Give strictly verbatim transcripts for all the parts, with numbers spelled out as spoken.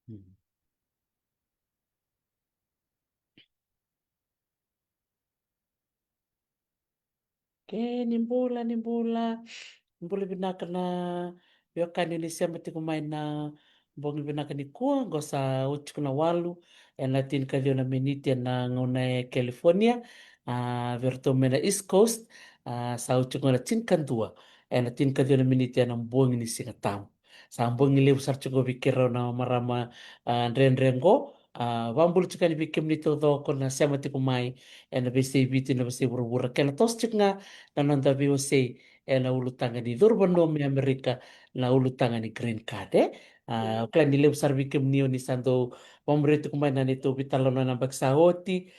Ke ni bula, ni bula. Bula vinaka na veiwekani ni sema tiko mai na bogi vinaka nikua. Qo sa oti tiko na walu ena tinikaciwa na miniti ena gauna e California. A, vei iratou mai na East Coast, a, sa oti tiko na tinikadua ena tinikaciwa na miniti ena bogi ni Sigatabu. Sa bogi levu sara tiko vei keirau na marama, a, dredre qo. A, vakabula tiko yani vei kemuni taucoko na sema tiko mai ena veiyasai Viti, na veiyasai vuravura. Kena toso tiko ga na noda veiwasei ena ulutaga ni curu vanua mai Amerika, na ulutaga ni green card, e? A, au kila ni levu sara vei kemuni o ni sa dau vakamuria tiko mai na neitou veitalanoa na yabaki sa oti.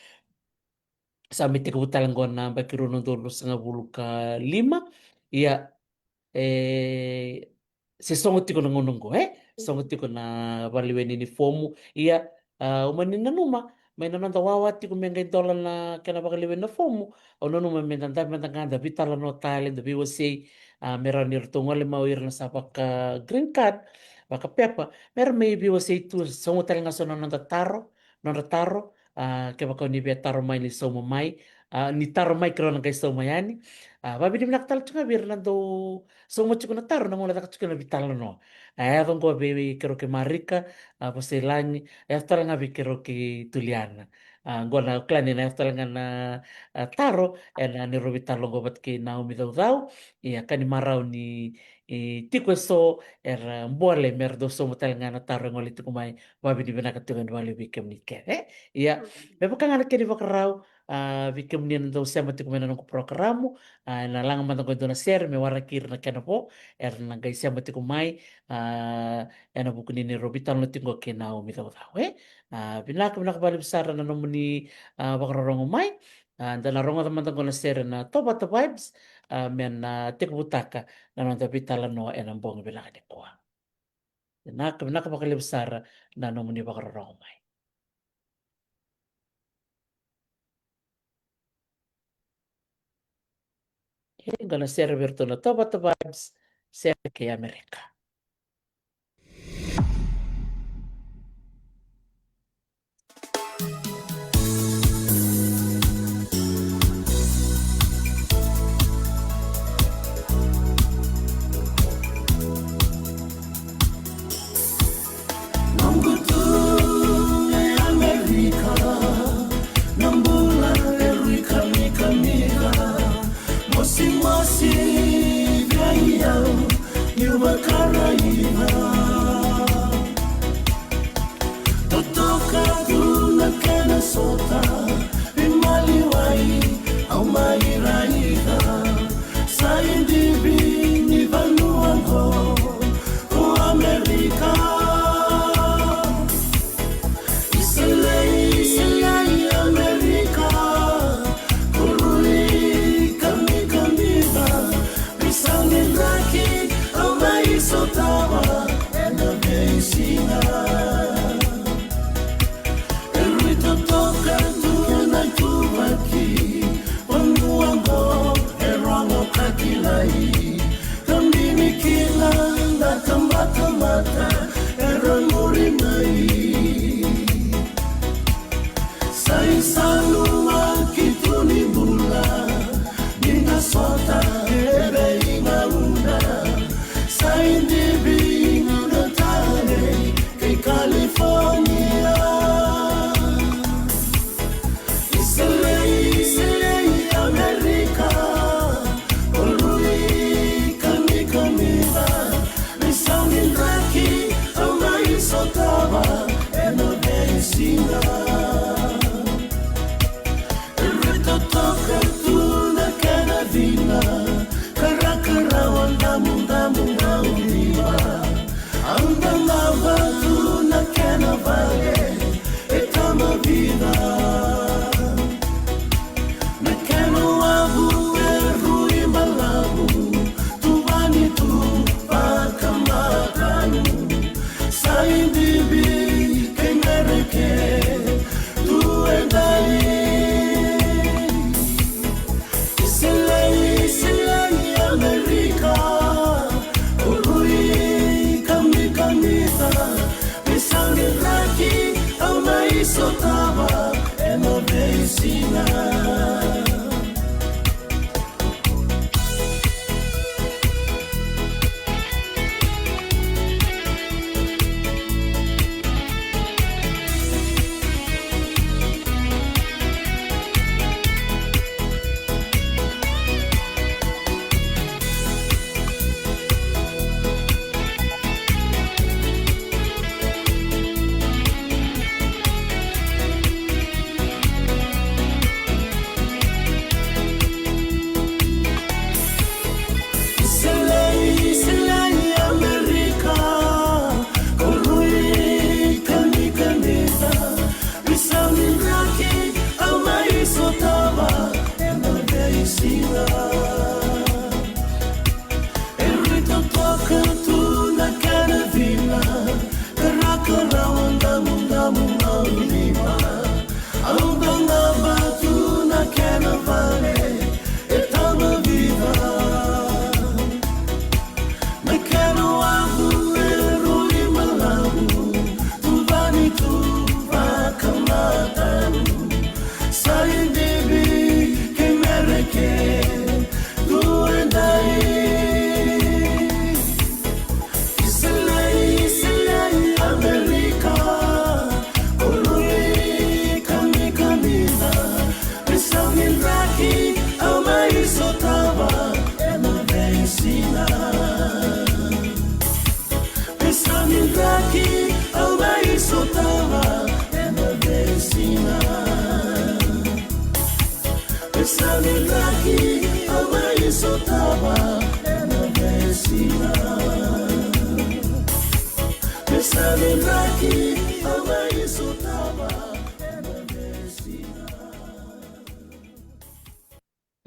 Sa mai tekivu tale qo na yabaki rua na udolu ruasagavulu ka lima. Ia, e, se sogo tiko na gauna qo, e? Sogo tiko na vakaleweni ni fomu. Ia, a, au mani nanuma mai na noda wawa tiko me qai dola na kena vakaleweni na fomu, au nanuma me da dabe mada ga da veitalanoa tale, da veiwasei, a, me rawa ni ratou gole mai o ira na sa vaka green card, vakapepa, me ra mai veiwasei tu, sauma tale ga so na noda taro, nodra taro, a, kevaka o ni via taro mai ni sauma mai, a, ni taro mai keirau na qai sauma yani. A, vakavinavinaka tale tiko ga vei ira na dau sauma tiko na taro na gauna caka tiko na veitalanoa. A, yaco qo vei, vei keirau kei Marika, a, Vosailagi, a, yaco tale ga vei keirau kei Tuliana. A, qo na kila ni na yaco tale ga na, a, taro ena neirau veitalanoa qo vata kei Naomi Caucau. Ia ka ni marau ni, e, tiko eso era bole me ra dau sauma tale ga na taro e gole tiko mai. Vakavinavinaka tiko yani vakalevu vei kemuni kece, e? Ia, me vaka ga na kena ivakarau, a, vei kemuni na dau sema tiko mai na noqu porokaramu, a, ena laga mada qo e dua na sere me waraki ira na kena vo era na qai sema tiko mai, a, ena vuku ni neirau veitalanoa tiko qo kei Naomi Caucau, e? A, vinaka, vinaka vakalevu sara na nomuni, a, vakarorogo mai. A, da na rogoca mada qo na sere na Tovata Vibes, a, me na tekivutaka na noda veitalanoa ena bogi vinaka nikua. Vinaka, vinaka vakalevu sara na nomuni vakarorogo mai. E, qo na sere vei iratou na Tovata Vibes, sere kei Amerika. Noqu tu e Amerika, na bula e rui kamikamica, mosimosi vei au, niu vakarau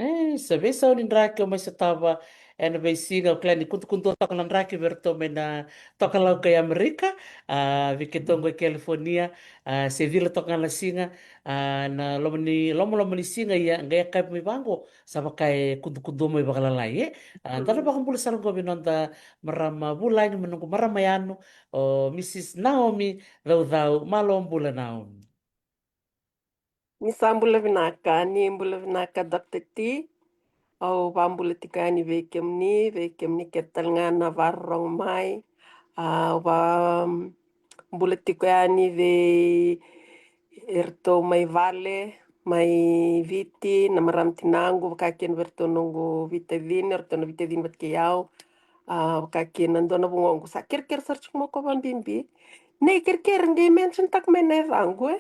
E, sa veisau ni draki au mai sotava ena veisiga. Au kila ni kudukudu toka na draki vei iratou mai na tokalau kai Amerika. A, vei keitou qo i California, a, se cila toka ga na siga, a, na loma ni, lomaloma ni siga, ia qai yakavi mai vaqo sa vaka e kudukudu mai vakalalai, e. A, da na vakabula sara qo vei noda marama vulagi, ma noqu marama yanu, o Mrs Naomi Caucau. Malo bula, Naomi. Ni sa bula vinaka, ni bula vinaka Doctor T. Au vabula tiko yani vei kemuni, vei kemuni kece tale ga na varorogo mai. A, au vabula tiko yani vei iratou mai vale, mai Viti, na marama tinaqu, vaka kina vei iratou noqu veitacini, iratou na veitacini vata kei au. A, vaka kina dua na vugoqu sa kerekere sara tiko mai o koya vabibi. Nei kerekere qai mention taka mai na yacaqu, e.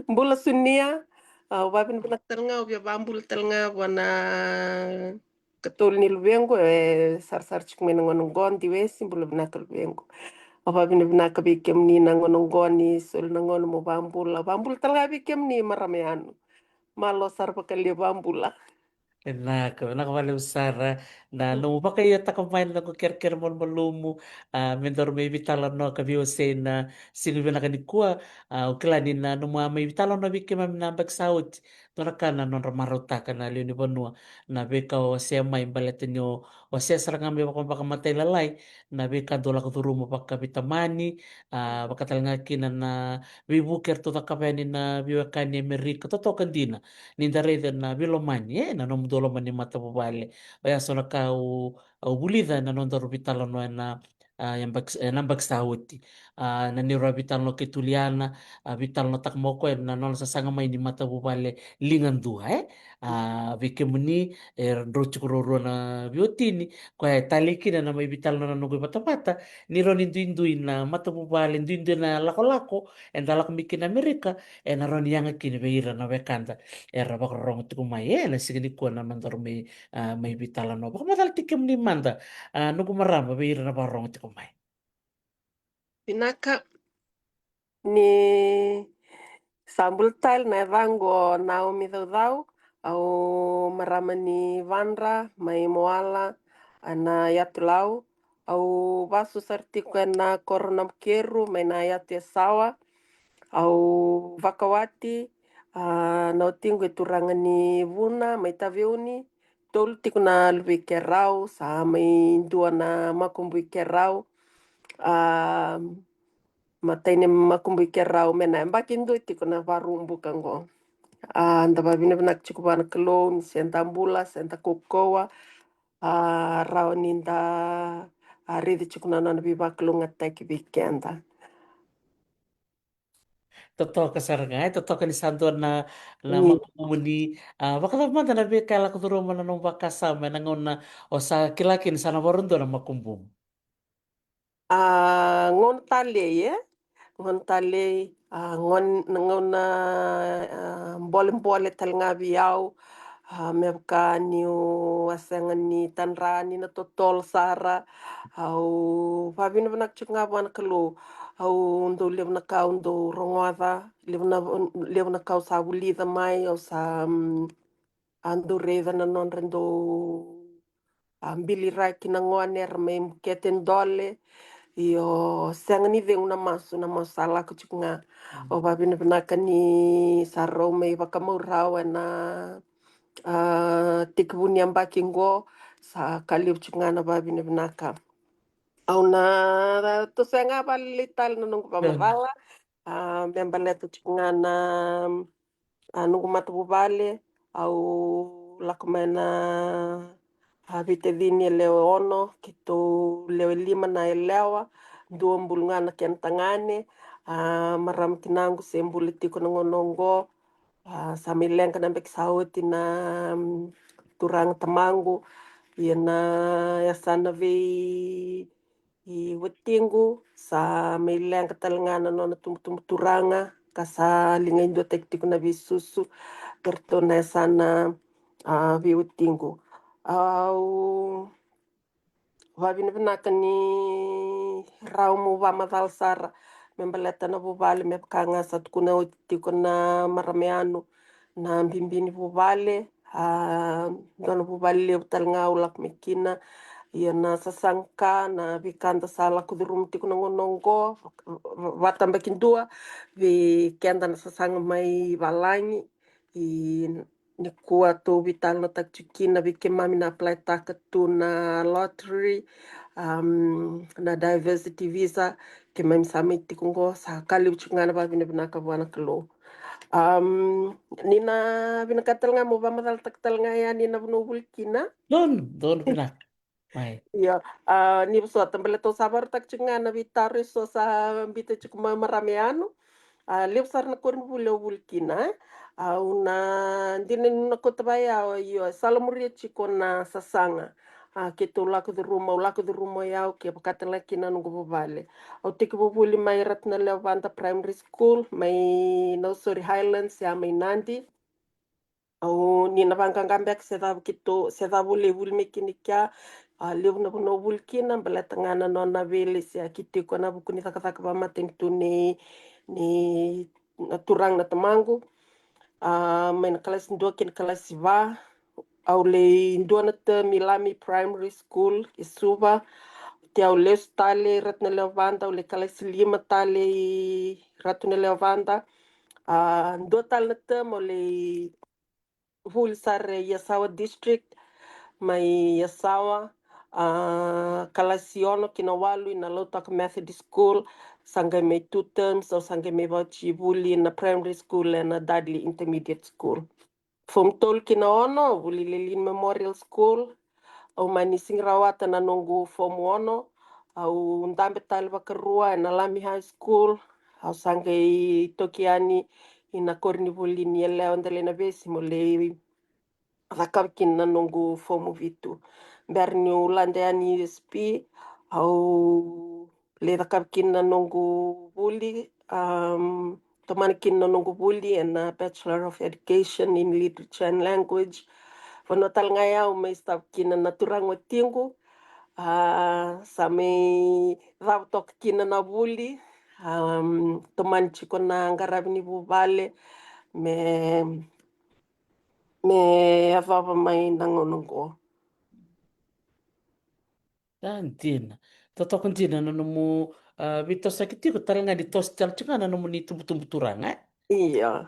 Bula Sunia, a, au vavinavinaka tale ga, au via vabula tale ga vua na katolu ni luvequ, e sarasara tiko mai na gauna qo, Diwesi, bula vinaka luvequ. Au vavinavinaka vei kemuni na gauna qo ni soli na gauna mo vabula. Vabula tale ga vei kemuni marama yanu. Malo sara vakalevu, vabula. Vinaka, vinaka vakalevu sara na nomu vakaiotaka mai na noqu kerekere malumalumu, a, me daru mai veitalanoa ka veiwasei na siga vinaka nikua. A, au kila ni na nomu a mai veitalanoa vei keimami na yabaki sa oti, dua na ka na nodra marautaka na lewe ni vanua, na veika o wasea mai baleta ni o wasea sara ga mai vaka, vakamatailalai na veika dau lako curuma vakaveitamani, a, vaka tale ga kina na veivuke eratou cakava yani na veiwekani Amerika, totoka dina. Ni da raica na veilomani, e, na nomudou loma ni matavuvale. Oya so na ka au, au vulica ena nodaru veitalanoa ena, a, yabaki, ena yabaki sa oti. A, na neirau veitalanoa kei Tuliana, a, veitalanoataka mai o koya na nona sasaga mai ni matavuvale ligadua, e. A, vei kemuni, e, drau tiko ruarua na veiwatini, koya e talei kina na mai veitalanoa na noqu ivatavata, ni rawa ni duidui na matavuvale, duidui na lakolako eda lako mai kina Amerika, ena rawa ni yaga kina vei ira na wekada era vakarorogo tiko mai, e, ena siga nikua na nodaru mai, a, mai veitalanoa. Vakamacala tiko kemuni mada, a, noqu marama, vei ira na vakarorogo tiko mai. Vinaka. Ni sa bula tale, na yacaqu o Naomi Caucau, au marama ni Vadra mai Moala, ena yatu Lau. Au vasu sara tiko ena koro Nabukeru mai na yatu Yasawa. Au vakawati, a, na watiqu e turaga ni Vuna mai Taveuni. Tolu tiko na luvei keirau, sa mai dua na makubui keirau. A, matai ni makubui keirau me na yabaki dua tiko na Vakaraubuka qo. A, da vavinavinaka tiko vua na Kalou ni se da bula, se da kaukauwa. A, rawa ni da, a, raica tiko na nona veivakalougatataki vei keda. Totoka sara ga, e totoka ni sa dua na, na makumuni. A, vakacava mada na veika e lako curuma na nomu vakasama ena gauna o sa kila kina sa na vakarau dua na makubumu? A, gauna talei, e? Gauna talei, a, gauna, gauna, a, bolebole tale ga vei au. A, me vaka niu a sega ni tadra ni na totolo sara. Au vavinavinaka tiko ga vua na Kalou. Au dau levu na ka au dau rogoca, levu na, levu na ka au sa vulica mai, au sa, mm, a dau raica na nodra dau, a, biliraki na gone era mai bukete dole. Io, sega ni cegu na masu, na masu sa lako tiko ga. Au vavinavinaka ni sa rau mai vakamaurau ena, a, tekivu ni yabaki qo, sa ka levu tiko ga na vavinavinaka. Au na toso ga vale tale na noqu vamacala, a, me baleta tiko ga na, a, noqu matavuvale, au lako mai na, a, veitacini e lewe ono, keitou lewe lima na yalewa, dua bulu ga na kena tagane, a, marama tinaqu se bula tiko na gauna oqo, a, sa mai leqa na yabaki sa oti na, mm, turaga tamaqu, ia na yasana vei i watiqu, sa mai leqa tale ga na nona tubutubu turaga, ka sa liga i duataki tiko na veisusu, eratou na yasana, a, vei watiqu. Au vavinavinaka ni rau meu vamacala sara me baleta na vuvale, me vaka ga sa tukuna oti tiko na marama yani, na bibi ni vuvale, a, dua na vuvale levu tale ga au lako mai kina. Ia na sasaga ka, na veika da sa lako curuma tiko na gauna oqo, va-, vatabakidua vei keda na sasaga mai valagi. I nikua tou veitalanoataka tiko kina vei keimami na apply-taka tu na lottery, am, na diversity visa, keimami sa mai tiko oqo, sa ka levu tiko ga na vavinavinaka vua na Kalou. Am, ni na vinakata tale ga meu vamacalataka tale ga yani na vanua vuli kina. Donu, donu vinaka. Mai. Ia, a, ni vosota, baleta au sa vakarautaka tiko ga na veitaro eso sa biuta tiko mai marama yani. A, levu sara na koronivuli au vuli kina, e. Au na dina ni na kauta vaya, io, e salamuria tiko na sasaga. A, keitou lako curuma, au lako curuma o yau, kevaka tale ga kina noqu vuvale. Au tekivu vuli mai Ratu na Lewa Vada Primary School, mai Nausori Highlands, ya mai Nadi. Au, ni na vaqaqa beka se cava keitou, se cava au lai vuli mai kina i kea, a, levu na vanua au vuli kina, baleta ga na nona veilesilesi tiko ena vuku ni cakacaka vakamatanitu ni, ni na turaga na tamaqu. A, mai na kalasi dua ki na kalasi va, au lai dua na term i Lami Primary School i Suva. Oti au lesu tale i Ratu na Lewa Vada, au lai kalasi lima tale i Ratu na Lewa Vada. A, dua tale na term au lai vuli sara i Yasawa District, mai Yasawa, a, kalasi ono ki na walu ina Lautoka Methodist School, sa qai mai two terms, au sa qai mai vauci vuli na primary school ena Dudley Intermediate School. Form tolu ki na ono, vuli Lelean Memorial School, au mani sega ni rawata na noqu form ono, au dabe tale vakarua ena Lami High School, au sa qai toki yani ina koronivuli ni yalewa Delainavesi meu lai cakava kina na noqu form vitu. Bera niu lade yani i U S P, au lai cakava kina na noqu vuli, am, tomana kina na noqu vuli ena Bachelor of Education in Literature and Language. Vanua tale ga ya au mai sotava kina na turaga watiqu, a, sa mai cava toka kina na vuli, am, tomani tiko na qaravi ni vuvale, me, me yacova mai na gauna oqo. A, dina. Totoka dina na nomu, a, veitosoyaki tiko, tale ga ni toso tale tiko ga na nomuni tubutubu turaga, e? Io.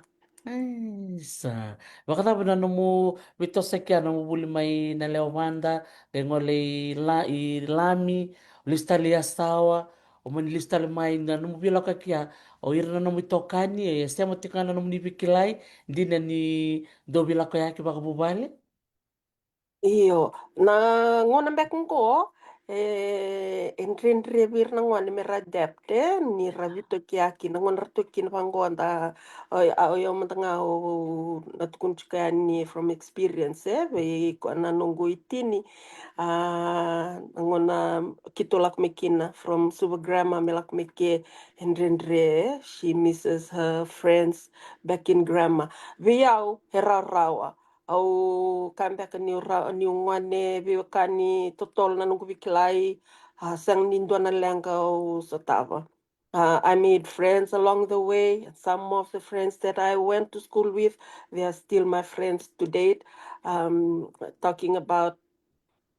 Isa. Vakacava na nomu veitosoyaki, a, nomu vuli mai na Lewa Vada, qai gole i La-, i Lami, lesu tale i Yasawa, O mani lesu tale mai na nomu veilakoyaki ya, o ira na nomu itokani, e sema tiko ga na nomuni veikilai, dina ni dou veilakoyaki vakavuvale? Io, na gauna beka qo, e, e dredre vei ira na gone me ra adapt, e, ni ra veitokiyaki, na gauna ra toki kina vaqo da, o, a, o yau mada ga o, na tukuna tiko yani from experience, e, vei ko na noqu itini, a, na gauna keitou lako mai kina from Suva Grammar me lako mai ke, e dredre, e, she misses her friends back in Grammar. Vei au, e rawarawa. Au kaya beka niu ra-, niu gone, veiwekani totolo na noqu veikilai, a, sega ni dua na leqa au sotava. Uh, I made friends along the way. Some of the friends that I went to school with, they are still my friends to date. Um, talking about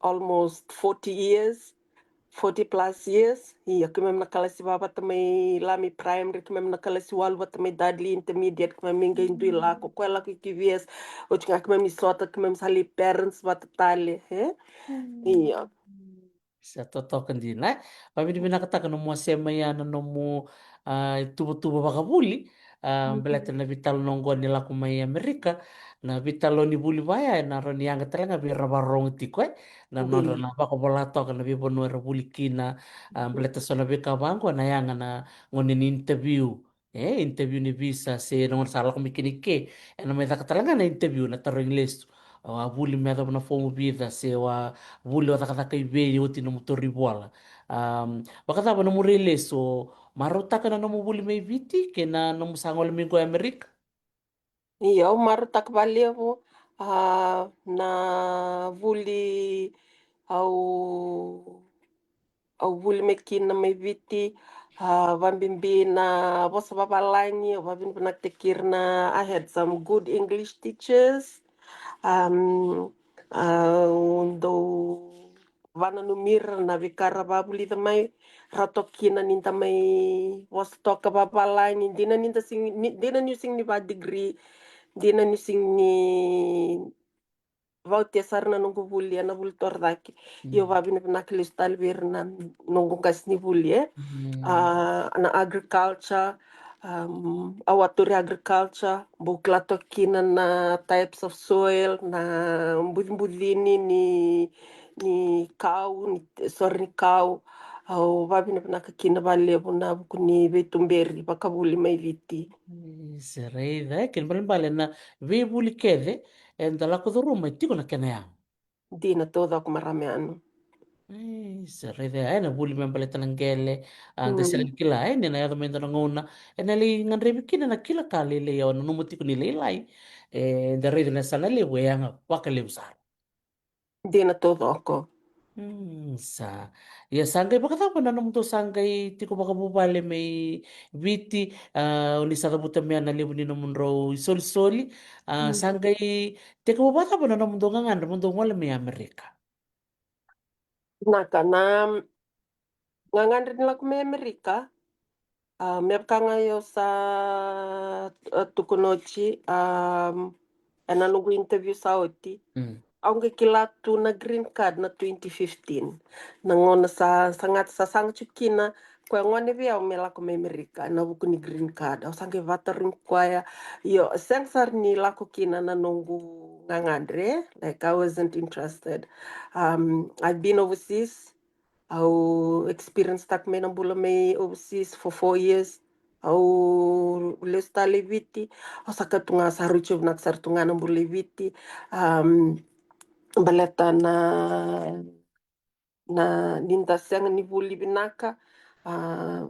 almost forty years, forty plus years. Io, keimami na kalasi va vata mai Lami Primary, keimami na kalasi walu vata mai Dudley Intermediate, keimami qai dui lako, koya lako i Q V S, oti ga keimami sota, keimami sa lai parents vata tale, e? Io. Sa totoka dina, e? Vavinavinakataka nomu wasea mai ya na nomu, a, ituvatuva vakavuli, a, baleta na veitalanoa oqo ni lako mai Amerika, na veitalanoa ni vuli vaya, e na rawa ni yaga tale ga vei ira vakarorogo tiko, e? Na nodra na vakavola toka na veivanua era vuli kina, a, baleta so na veika vaqo na yaga na gauna ni interview, e, interview ni visa, se na gauna sa lako mai kina i ke, e na mai caka tale ga na interview, na tarogi lesu. O a vuli me yacova na fomu vica, se o a vuli o cakacaka i vei oti nomu tauri vola. Am, vakacava nomu rai lesu, o marautaka na nomu vuli mai Viti kei na nomu sa gole mai qo i Amerika? Io, au marautaka vakalevu, a, na vuli au, au vuli mai kina mai Viti, a, vabibi na vosa vavalagi, au vavinavinakataki ira na, I had some good English teachers. Um, au dau vananumi ira na veika ra vavulica mai, ra toka kina ni da mai vosa toka vavalagi, dina ni da sigi, ni, dina niu sigi ni va degree, dina niu sigi ni vaotia sara na noqu vuli, e na vuli torocake. Io, vavinavinaka lesu tale vei ira na noqu qase ni vuli, e. A, na agriculture, um, au a tauri agriculture, bau kila toka kina na types of soil, na bucibucini ni, ni kau, ni, sorry, ni kau. Au vavinavinaka kina vakalevu na vuku ni veituberi vakavuli mai Viti. E, sa raica, e, kena ibalebale na veivuli kece eda lako curuma e tiko na kena yaga. Dina taucoko, marama yanu. E, sa raica, e, na vuli me baleta na qele, a, da sega ni kila, e, ni na yaco mai dua na gauna e na lai gadrevi kina na kila ka lailai, au nanuma tiko ni lailai. E, da raica na yasana levu e yaga vakalevu sara. Dina taucoko. Mm, sa. Ia, sa qai vakacava na nomudou sa qai tiko vakavuvale mai Viti, a, o ni sa cavuta mai na levu ni nomudrau isolisoli, a, sa qai tekivu vakacava na nomudou gagadre mo dou gole mai Amerika? Vinaka, na gagadre ni lako mai Amerika, a, me vaka ga au sa, a, tukuna oti, a, e na noqu interview sa oti. Mm. Au qai kila tu na green card na twenty fifteen. Na gauna sa, sa gata sa saga tiko kina, koya gone vei au me lako mai Amerika, na vuku ni green card. Au sa qai vatarogi koya. Io, sega sara ni lako kina na noqu gagadre, like, I wasn't interested. Um, I've been overseas. Au experience taka mai na bula mai overseas for four years. Au lesu tale i Viti. Au sa kaya tu ga sa rui tiko vinaka sara tu ga na bula i Viti. Um, baleta na, na ni da sega ni vuli vinaka. A,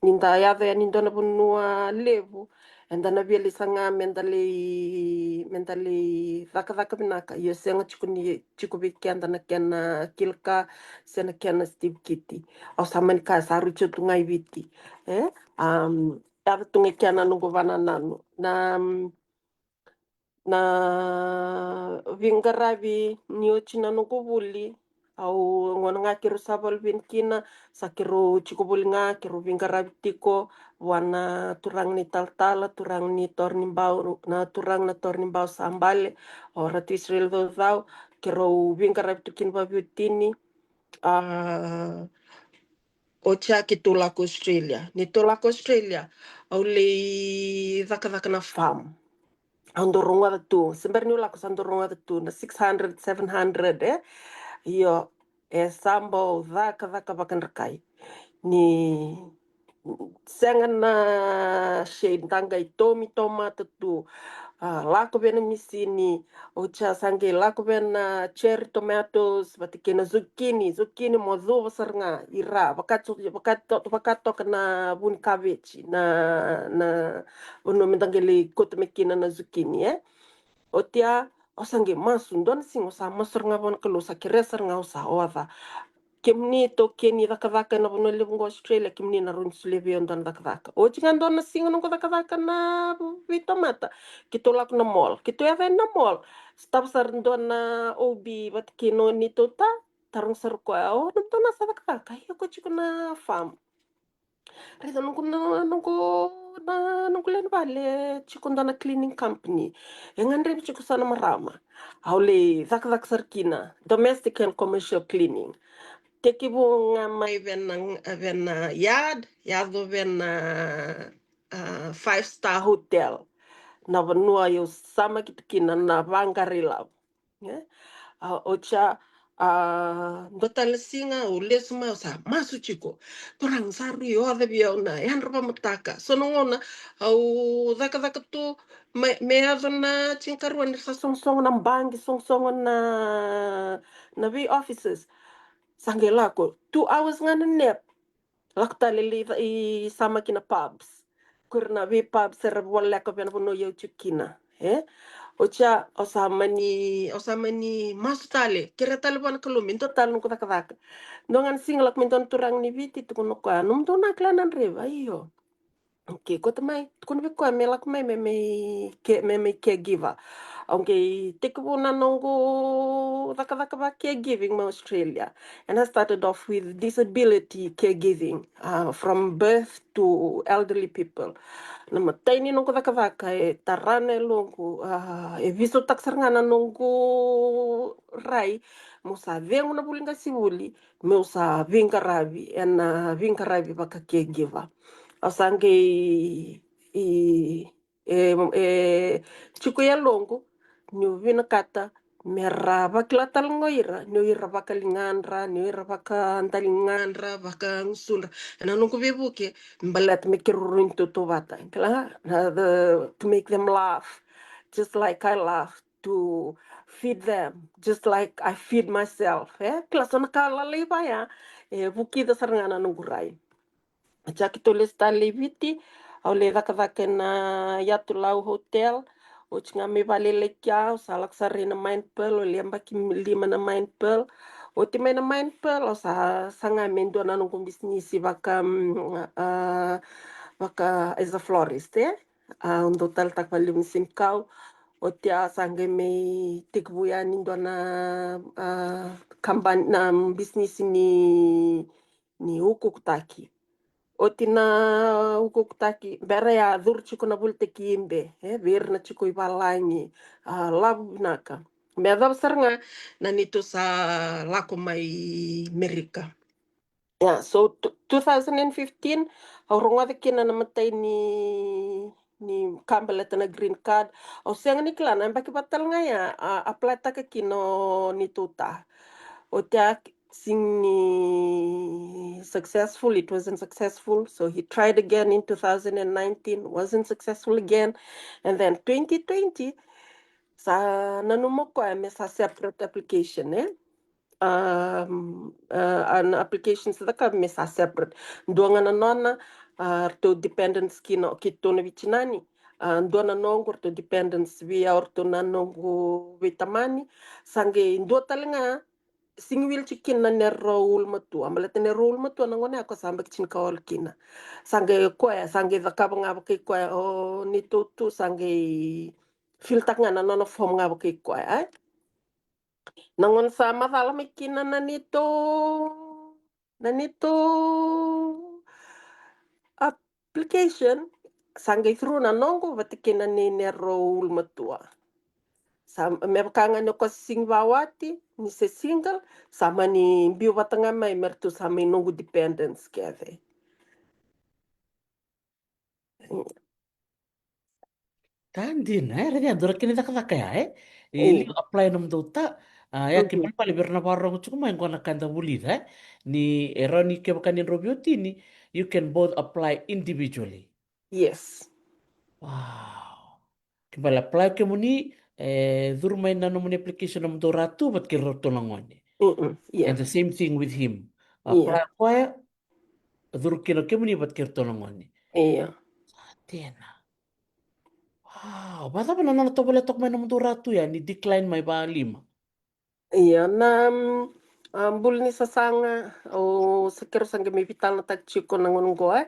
ni da yaco yani dua na vanua levu, eda na via lai saga me da lai, me da lai cakacaka vinaka. Io, sega tiko ni tiko vei keda na kena kila ka se na kena stivkiti. Au sa mani kaya sa rui tiko tu ga i Viti. E, um, yaco tu ga i kea na noqu vanananu. Na, na veiqaravi ni oti na noqu vuli, au gauna ga keirau sa vakaluveni kina, sa keirau tiko voli ga, keirau veiqaravi tiko vua na turaga ni talatala, turaga ni Toronibau, na turaga na Toronibau sa bale, o Ratu Israel Caucau, keirau veiqaravi tu kina vaveiwatini. A, Oti ya keitou lako Australia. Ni tou lako Australia, au lai cakacaka na farm. Au dau rogoca tu, se bera niu lako sa dau rogoca tu na six hundred, seven hundred, e. Io, e sa bau cakacaka vakadrakai. Ni sega na shade, da qai tomi tomata tu, a, lako vei na misini, oti ya sa qai lako vei na cherry tomatoes, vata kei na zucchini, zucchini mo cuva sara ga i ra, vaka to-, vaka to-, vaka toka na vu ni kaveji, na, na vanua me da qai lai kauta mai kina na zucchini, e. Oti ya, au sa qai masu, dua na siga au sa masu sara ga vua na Kalou, sa kerea sara ga, au sa oca. Kemuni taukei ni cakacaka ena vanua levu qo Australia, kemuni na rawa ni solia vei au dua na cakacaka. Oti ga dua na siga noqu cakacaka na veitomata, keitou lako na mall, keitou yaco yani na mall. Sotava sara dua na O B vata kei na neitou ta, taroga sara o koya, o nomudou na sa cakacaka? Ia, o koya tiko na farm. Raica noqu na, noqu na, noqu lewe ni vale, tiko dua na cleaning company. E gadrevi tiko sa na marama. Au lai cakacaka sara kina, domestic and commercial cleaning. Tekivu ga mai vei na, vei na yard, yaco vei na, a, five star hotel. Na vanua au samakita kina na vaqara ilavo. E? A, oti ya, a, dua tale na siga au lesu mai, au sa masu tiko. Turaga, sa rui oca vei au na yadra vakamataka. So na gauna au cakacaka tu, me, me yaco na tinikarua ni ra sa sogosogo na baqe, sogosogo na, na vei offices. Sa qai lako, two hours ga na nap. Lako tale lai, i samaki na pubs. Ko ira na vei pubs era voleka vei na vanua au tiko kina, e? Oti ya, au sa mani, au sa mani masu tale, kerea tale vua na Kalou me dua tale noqu cakacaka. Dua ga na siga lako mai dua na turaga ni Viti, tukuna o koya, nomudou na cleaner draiva? Io. Okay, kauta mai, tukuna vei koya me lako mai me, me ke, me, me caregiver. Okay, tekivu na noqu cakacaka va caregiving mai Australia. And I started off with disability caregiving, uh, from birth to elderly people. Na imatai ni noqu cakacaka e tara na yaloqu, uh, e veisautaka sara ga na noqu rai meu sa cegu na vuli qasenivuli, meu sa veiqaravi ena veiqaravi vaka caregiver. Au sa qai, i, e, e tiko e yaloqu niu vinakata me ra vakila tale ga o ira ni o ira vakaligadra, ni o ira vakadaligadra, vakagusudra ena noqu veivuke, baleta me keirau rawa ni tautauvata. Kila, na, the, to make them laugh just like I laugh to feed them, just like I feed myself, e? Kila, so na ka lalai vaya e vukica sara ga na noqu rai. Oti ya keitou lesu tale i Viti, au lai cakacaka ena Yatu Lau Hotel. Oti ga mai vale lai kea, au sa lako sara ina Mine Pearl, au lai yabaki lima na Mine Pearl. Oti mai na Mine Pearl, au sa saga me dua na noqu bisinisi vaka, mm, a, vaka as a florist, e? A, au dau taleitaka vakalevu na senikau. Oti ya sa qai mai tekivu yani dua na, a, kabani, na bisinisi ni, ni ukuukutaki. Oti na ukuukutaki, bera ya curu tiko na volitaki ibe, e, vei ira na tiko i valagi, a, lavo vinaka. Me yacova sara ga na neitou sa lako mai Merika. Yeah, so t-, two thousand and fifteen, au rogoca kina na imatai ni, ni ka baleta na green card. Au sega ni kila, na yabaki vata tale ga ya, a, apply taka kina o neitou ta. Oti ya, sega ni successful, it wasn't successful. So he tried again in two thousand and nineteen, wasn't successful again. And then twenty twenty, sa nanuma o koya me sa separate application, e? Um, uh, an application sa caka me sa separate. Dua ga na nona, a, ratou dependents kina o keitou na veitinani. A, dua na noqu, ratou dependents vei au, ratou na noqu veitamani. Sa qai dua tale ga, sega ni wili tiko kina na neirau ulumatua. Baleta neirau ulumatua na gauna ya o koya sa yabaki tinikawalu kina. Sa qai o koya, sa qai cakava ga vakai koya o neitou tu, sa qai fill taka ga na nona form ga vakai koya, e? Na gauna sa macala mai kina na neitou, na neitou application, sa qai through na noqu vata kei na nei neirau ulumatua. Sa me vaka ga ni o koya se sega ni vakawati, ni se single, sa mani biu vata ga mai me ratou sa mai noqu dependents kece. Ka dina, e, raica, e dua na kena cakacaka ya, e? E liu apply nomudou ta, a, ya ke balebale vei ira na vakarorogo tiko mai qo na ka eda vulica, e? Ni e rawa ni kevaka ni drau veiwatini, you can both apply individually. Yes. Wow. Ke bale apply o kemuni, e, curu mai na nomuni application nomudou ra tu vata kei ratou na gone. Mm-mm, yeah. And the same thing with him. Apply o koya, curu kina o kemuni vata kei ratou na gone. Io. Sa dina. Wow, vakacava na nona tovolea toka mai nomudou ra tu ya ni decline mai va lima? Io, na, mm, a, bula ni sasaga, o sa keirau sa qai mai veitalanoataki tiko na gauna qo, e.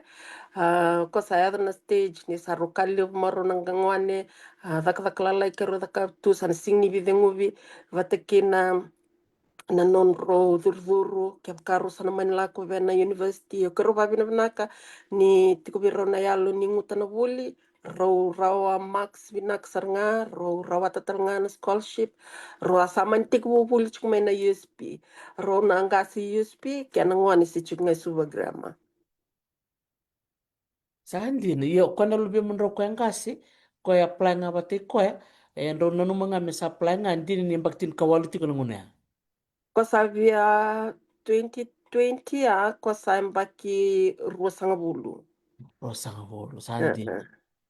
A, ko sa yaco na stage ni sa rau ka levu marau na gagone, a, cakacaka lalai keirau cakava tu sa na sega ni veiceguvi, vata kei na na nodrau curucuru, kevaka rau sa na mani lako vei na university. O keirau vavinavinaka ni tiko vei rau na yalo ni guta na vuli, rau rawa marks vinaka sara ga, rau rawata tale ga na scholarship, rau a sa mani tekivu vuli tiko mai na U S P. Rau na qase U S P, kei na gone se tiko ga e Suva Grammar. Sa dina, ia o koya na luvemudrau koya qase, koya apply ga vata i koya, e drau nanuma ga me sa apply ga, dina ni yabaki tinikawalu tiko na gauna ya. Ko sa via twenty twenty a, ko sa yabaki ruasagavulu. Ruasagavulu, sa dina.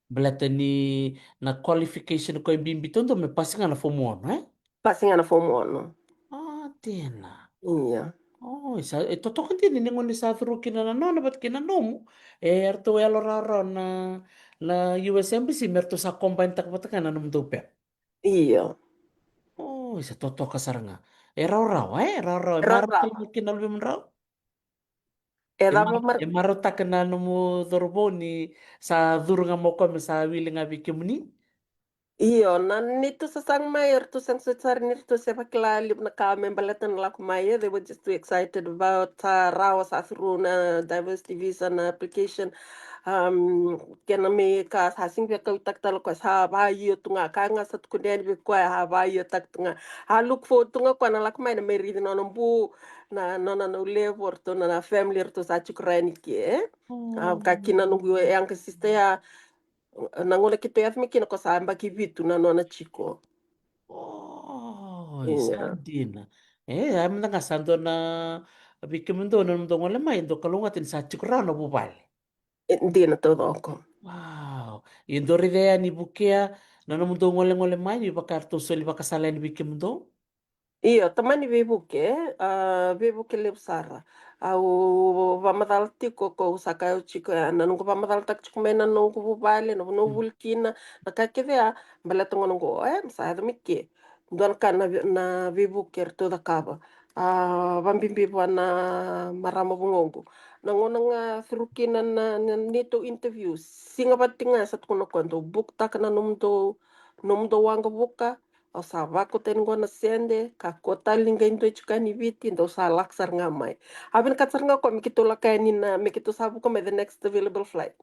Baleta ni na qualification koya e bibi taudua me pasi ga na form ono, e? Pasi ga na form ono. A, dina. Ia. O, e sa, e totoka dina ni gauna ni sa curu kina na nona vata kei na nomu, e ratou yalo rawarawa na, na U S Embassy me ratou sa combine taka vata ga na nomudou pepa. Io. O, e sa totoka sara ga. E rawarawa, e rawarawa. E marautaka kina na luvemudrau? E cava mar- e marautaka na nomu cauravou ni sa curu ga mai o koya me sa wili ga vei kemuni? Io, na neitou sasaga mai, eratou sega soti sara ni ratou se vakila levu na ka me baleta na lako mai, e, they were just too excited about, a, rawa sa curu na diversity visa na application. Um, kena me ka sa sega ni veikauaitaki tale o koya, sa vaio tu ga, ka ga sa tukuni yani vei koya, a vaiotaki tu ga. A look forward tu ga o koya na lako mai na mai raici nona bu, na nona na ulevu, o ratou na, na family, o ratou sa tiko rawa yani ke, e. A, vaka kina noqu younger sister ya, na gauna keitou yaco mai kina ko sa yabaki vitu na nona tiko. O, e sa dina. E, a mada ga sa dua na vei kemudou na nomudou gole mai, dou kalougata ni sa tiko rawa na vuvale. E, dina taucoko. Wow. Ia dou raica yani Vukea na nomudou golegole mai, ni vaka eratou soli vakasala yani vei kemudou? Io, tamani veivuke, a, veivuke levu sara. Au vakamacala tiko, ko sa kaya tiko, a, na noqu vakamacalataka tiko mai na noqu vuvale, na vanua au vuli kina, na ka kece ya, baleta gona qo, e, sa yaco mai ke. Dua na ka na vei-, na veivuke eratou cakava. A, vakabibi vua na marama vugoqu. Na gauna ga curu kina na, na neitou interview, siga vata ga sa tukuna o koya, dou book taka na nomudou, nomudou waqavuka, au sa vakauta yani qo na sede, kakua tale ni qai dua tiko yani Viti, dou sa lako sara ga mai. A vinakata sara ga o koya me keitou lako yani na, me keitou sa vuka mai the next available flight.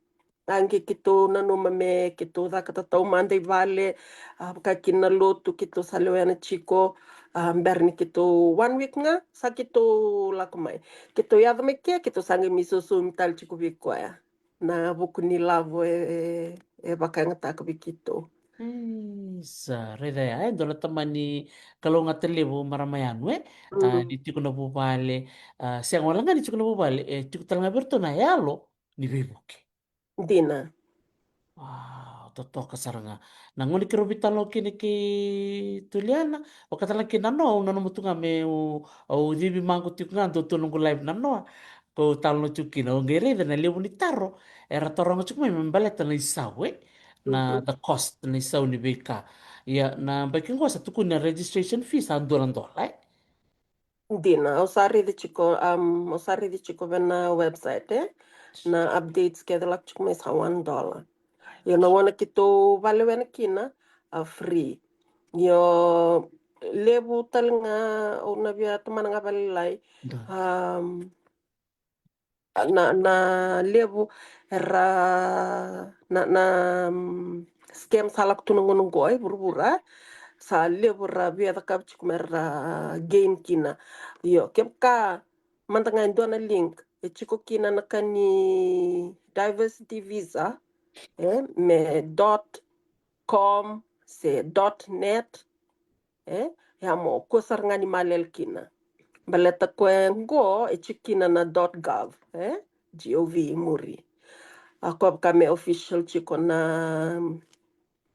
A qai keitou nanuma me keitou caka tatau mada i vale, a, vaka kina na lotu keitou sa lewena tiko, a, bera ni keitou one week ga, sa keitou lako mai. Keitou yaco mai ke, keitou sa qai mai sausaumi tale tiko vei koya. Na vuku ni lavo e, e, e vakayagataka vei keitou. Isa, raica ya, e dua na tamani kalougata levu marama yanu, e? A, ni tiko na vuvale, a, sega wale ga ni tiko na vuvale, e tiko tale ga vei iratou na yalo ni veivuke. Dina. Wow, totoka sara ga. Na gauna keirau veitalanoa kina kei Tuliana, vaka tale ga kei Nanoa, au nanuma tu ga meu, au civi maqu tiko ga, dua tu noqu live Nanoa, ko talanoa tiko kina, au qai raica na levu ni taro era taroga tiko mai me baleta na isau, e? Na, the cost, na isau ni veika. Ia, na baki qo sa tukuni na registration fee sa dua na dola, e? Dina, au sa raici tiko, um, au sa raici tiko vei na website, e? Na updates kece lako tiko mai sa one dollar. Io, na gauna keitou valewena kina, a free. Io, levu tale ga, au na via tomana ga vakalailai. Um, na, na levu era, na, na, mm, scam sa lako tu na gauna qo e vuravura. sa levu ra via cakava tiko me ra gain kina. Io, kevaka mada ga e dua na link e tiko kina na ka ni diversity visa, e, me dot com se dot net, e, ia mo kua sara ga ni malele kina. Baleta koya qo e tiko kina na dot gov, e, G O V i muri. A, koya vaka me official tiko na,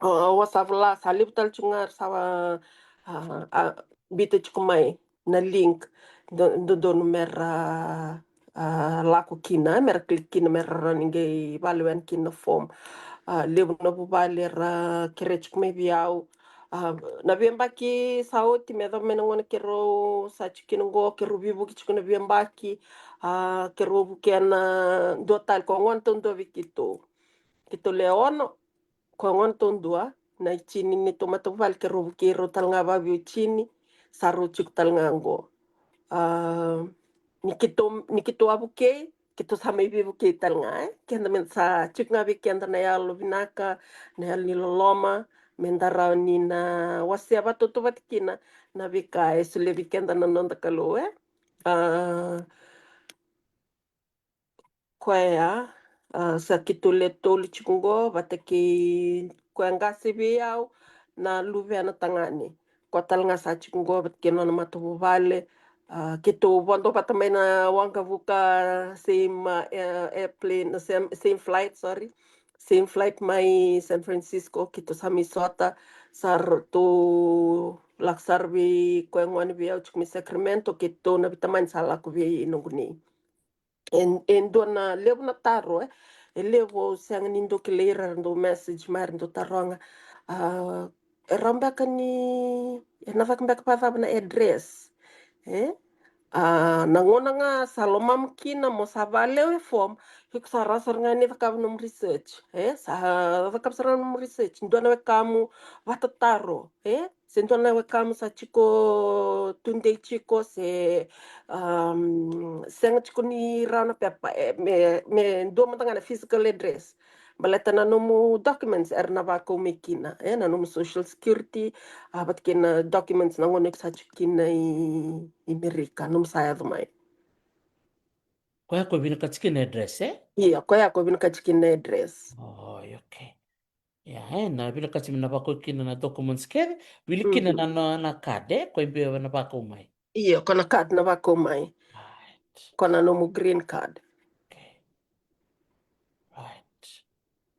o, o sa vola, sa levu tale tiko ga ra sa, a, a, biuta tiko mai na link do, dodonu me ra, a, lako kina, me ra click kina, me ra rawa ni qai valewena kina na form. A, levu na vuvale ra kerea tiko mai vei au. A, na veiyabaki sa oti, me yacova mai na gauna keirau sa tiko kina qo, keirau veivuke tiko na veiyabaki. A, keirau vukea na dua tale, ko gona taudua vei keitou. Keitou le ono, ko gona taudua, na itini ni neitou matavuvale keirau vukei rau tale ga vaveiwatini, sa rau tiko tale ga qo. A, ni keitou, ni keitou a vukei, keitou sa mai veivukei tale ga, e? Keda me sa tiko ga vei keda na yalo vinaka, na yalo ni loloma, me da rawa ni na wasea vatautauvata kina na veika e solia vei keda na noda Kalou, e? A, koya, a, sa keitou le tolu tiko qo, vata kei koya qase vei au, na luvena tagane. Koya tale ga sa tiko qo vata kei nona matavuvale. A, keitou vodo vata mai na waqavuka, same, a, e, airplane, same, same flight, sorry. Same flight mai San Francisco, keitou sa mai sota, sa ratou lako sara vei koya gone vei au tiko mai Sacramento, keitou na veitamani sa lako vei noqu nei. E, e dua na levu na taro, e, e levu au sega ni dau kilai ira, ra dau message mai, ra dau taroga. A, e rawa beka ni, e na caka beka vakacava na address, e? A, na gauna ga sa lomamu kina mo sa valewe form, iko sa rawa sara ga ni cakava nomu research, e? Sa cakava sara ga nomu research, dua na wekamu vatataro, e? Se dua na wekamu sa tiko tudei tiko, se, um, sega tiko ni rawa na pepa, e, me, me dua mada ga na physical address. Baleta na nomu documents era na vakau mai kina, e, na nomu social security, a, vata kei na documents na gauna iko sa tiko kina i, i Merika, nomu sa yaco mai. Koya ko vinakati kina na address, e? Ia, koya ko vinakati kina na address. Oh, okay. Ia, e, na vinakati me na vakau kina na documents kece, wili kina na, na, na card, e, ko i beva na vakau mai. Ia, ko na card na vakau mai. Right. Ko na nomu green card. Okay. Right.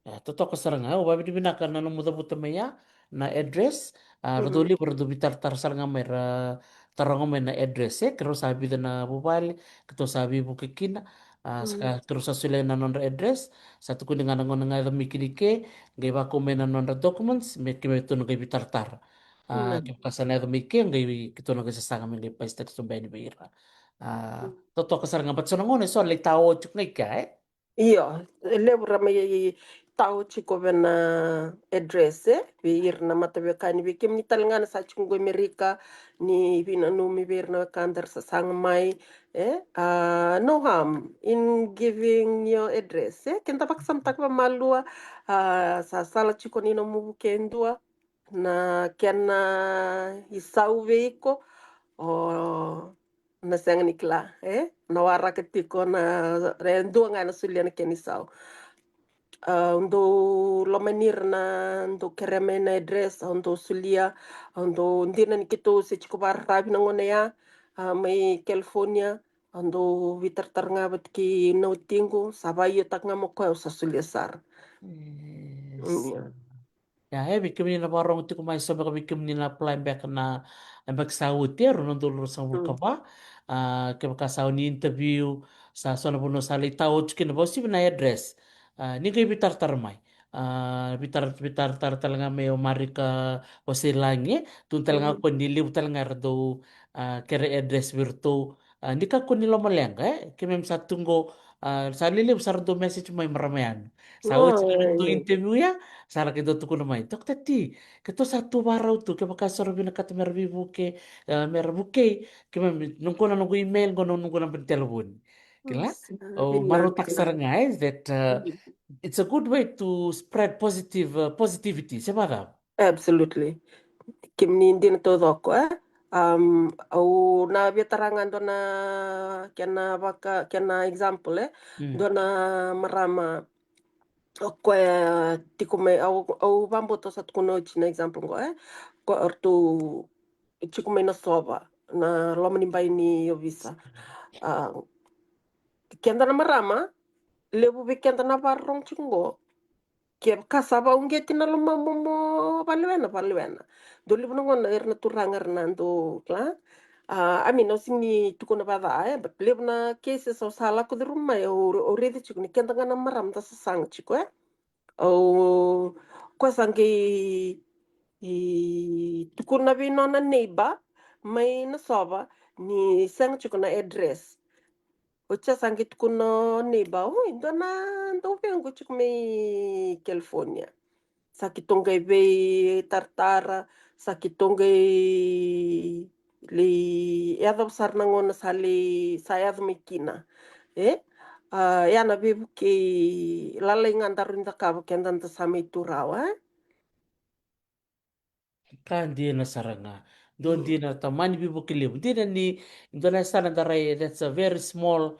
E, totoka sara ga, au vakavinavinaka na nomu cavuta mai ya, na address, a, ra dau levu, ra dau veitaratara sara ga mai, ra taroga mai na address, e, keirau sa vica na vuvale, keitou sa veivuke kina, a, sa ka, keirau sa solia na nodra address, sa tukuni ga na gauna ga yaco mai kina i ke, qai vakau mai na nodra documents, me keitou na qai veitaratara. A, kevaka sa na yaco mai ke, qai keitou na qai sasaga me qai paste tu beka yani vei ira. A, totoka sara ga, but so na gauna eso lai tao tiko ga i kea, e? Io, e levu ra mai tao tiko vei na address, e? Vei ira na mataveiwekani, vei kemuni tale ga na sa tiko qo i Merika, ni veinanumi vei ira na wekada ra sasaga mai, e? A, no harm in giving your address, e? Keda vakasamataka vamalua, a, sa sala tiko ni nomu vuke e dua, na kena isau vei iko, o na sega ni kila, e? Na waraka tiko na, e dua ga na solia na kena isau. A, au dau lomani ira na dau kerea mai na address, au dau solia, au dau, dina ni keitou se tiko vakararavi na gauna ya, a, mai California, au dau veitaratara ga vata kei na watiqu, sa vakayagataka ga mai o koya, au sa solia sara. Yes. Mm, ia. Ia, e, vei kemuni na vakarorogo tiko mai, so beka vei kemuni na apply beka na, e, beka sa oti, e, rua na udolu ruasagavulu ka va. A, kevaka sa o ni interview, sa so na vanua sa lai tao tiko kina, vakauasivi na address. A, ni qai veitaratara mai. A, veitar-, veitaratara tale ga mai o Marika Vasilagi, e, tu tale ga ko ni levu tale ga era dau, a, kerea address vei iratou. A, ni kakua ni lomaleqa, e? Keimami sa tu qo, a, sa lelevu sa ra dau message mai marama yani. Sa oti na noqu interview ya, sa ra qai dau tukuna mai, Doctor T, keitou sa tu vakarau tu, kevaka so ra vinakata me ra veivuke, e, me ra vukei, keimami, noqu na noqu email, qo na noqu naba ni telefoni. Kila? Au marautaka sara ga, e, that, uh, it's a good way to spread positive, uh, positivity, se vacava? Absolutely. kemuni dina taucoko, e. Au na via tara ga dua na kena vaka, kena example, e. Dua na marama o koya tiko mai, au, au vakabauta sa tukuna oti na example qo, e. Ko ratou tiko mai Nasova, na loma ni bai ni ovisa. A, keda na marama, levu vei keda na vakarorogo tiko qo, kevaka sa vakauqeti na lomamu mo valewena, valewena. Dau levu na gauna era na turaga era na dau, la. A, I mean, au sega ni tukuna vakaca, e, but levu na cases au sa lako curuma mai, au, au raica tiko ni keda ga na marama da sasaga tiko, e. Au, koya sa qai tukuna vei nona neighbor mai Nasova ni sega tiko na address. Oti ya sa qai tukuna o neighbor, oi, dua na dauvequ tiko mai California. Sa keitou qai veitaratara, sa keitou qai lai yacova sara na gauna sa lai, sa yaco mai kina. E? A, ya na veivukei lalai ga daru ni cakava keda da sa mai tu rawa, e? Ka dina sara ga. Dua dina tamani veivuke levu. Dina ni, dua na yasana da rai, that's a very small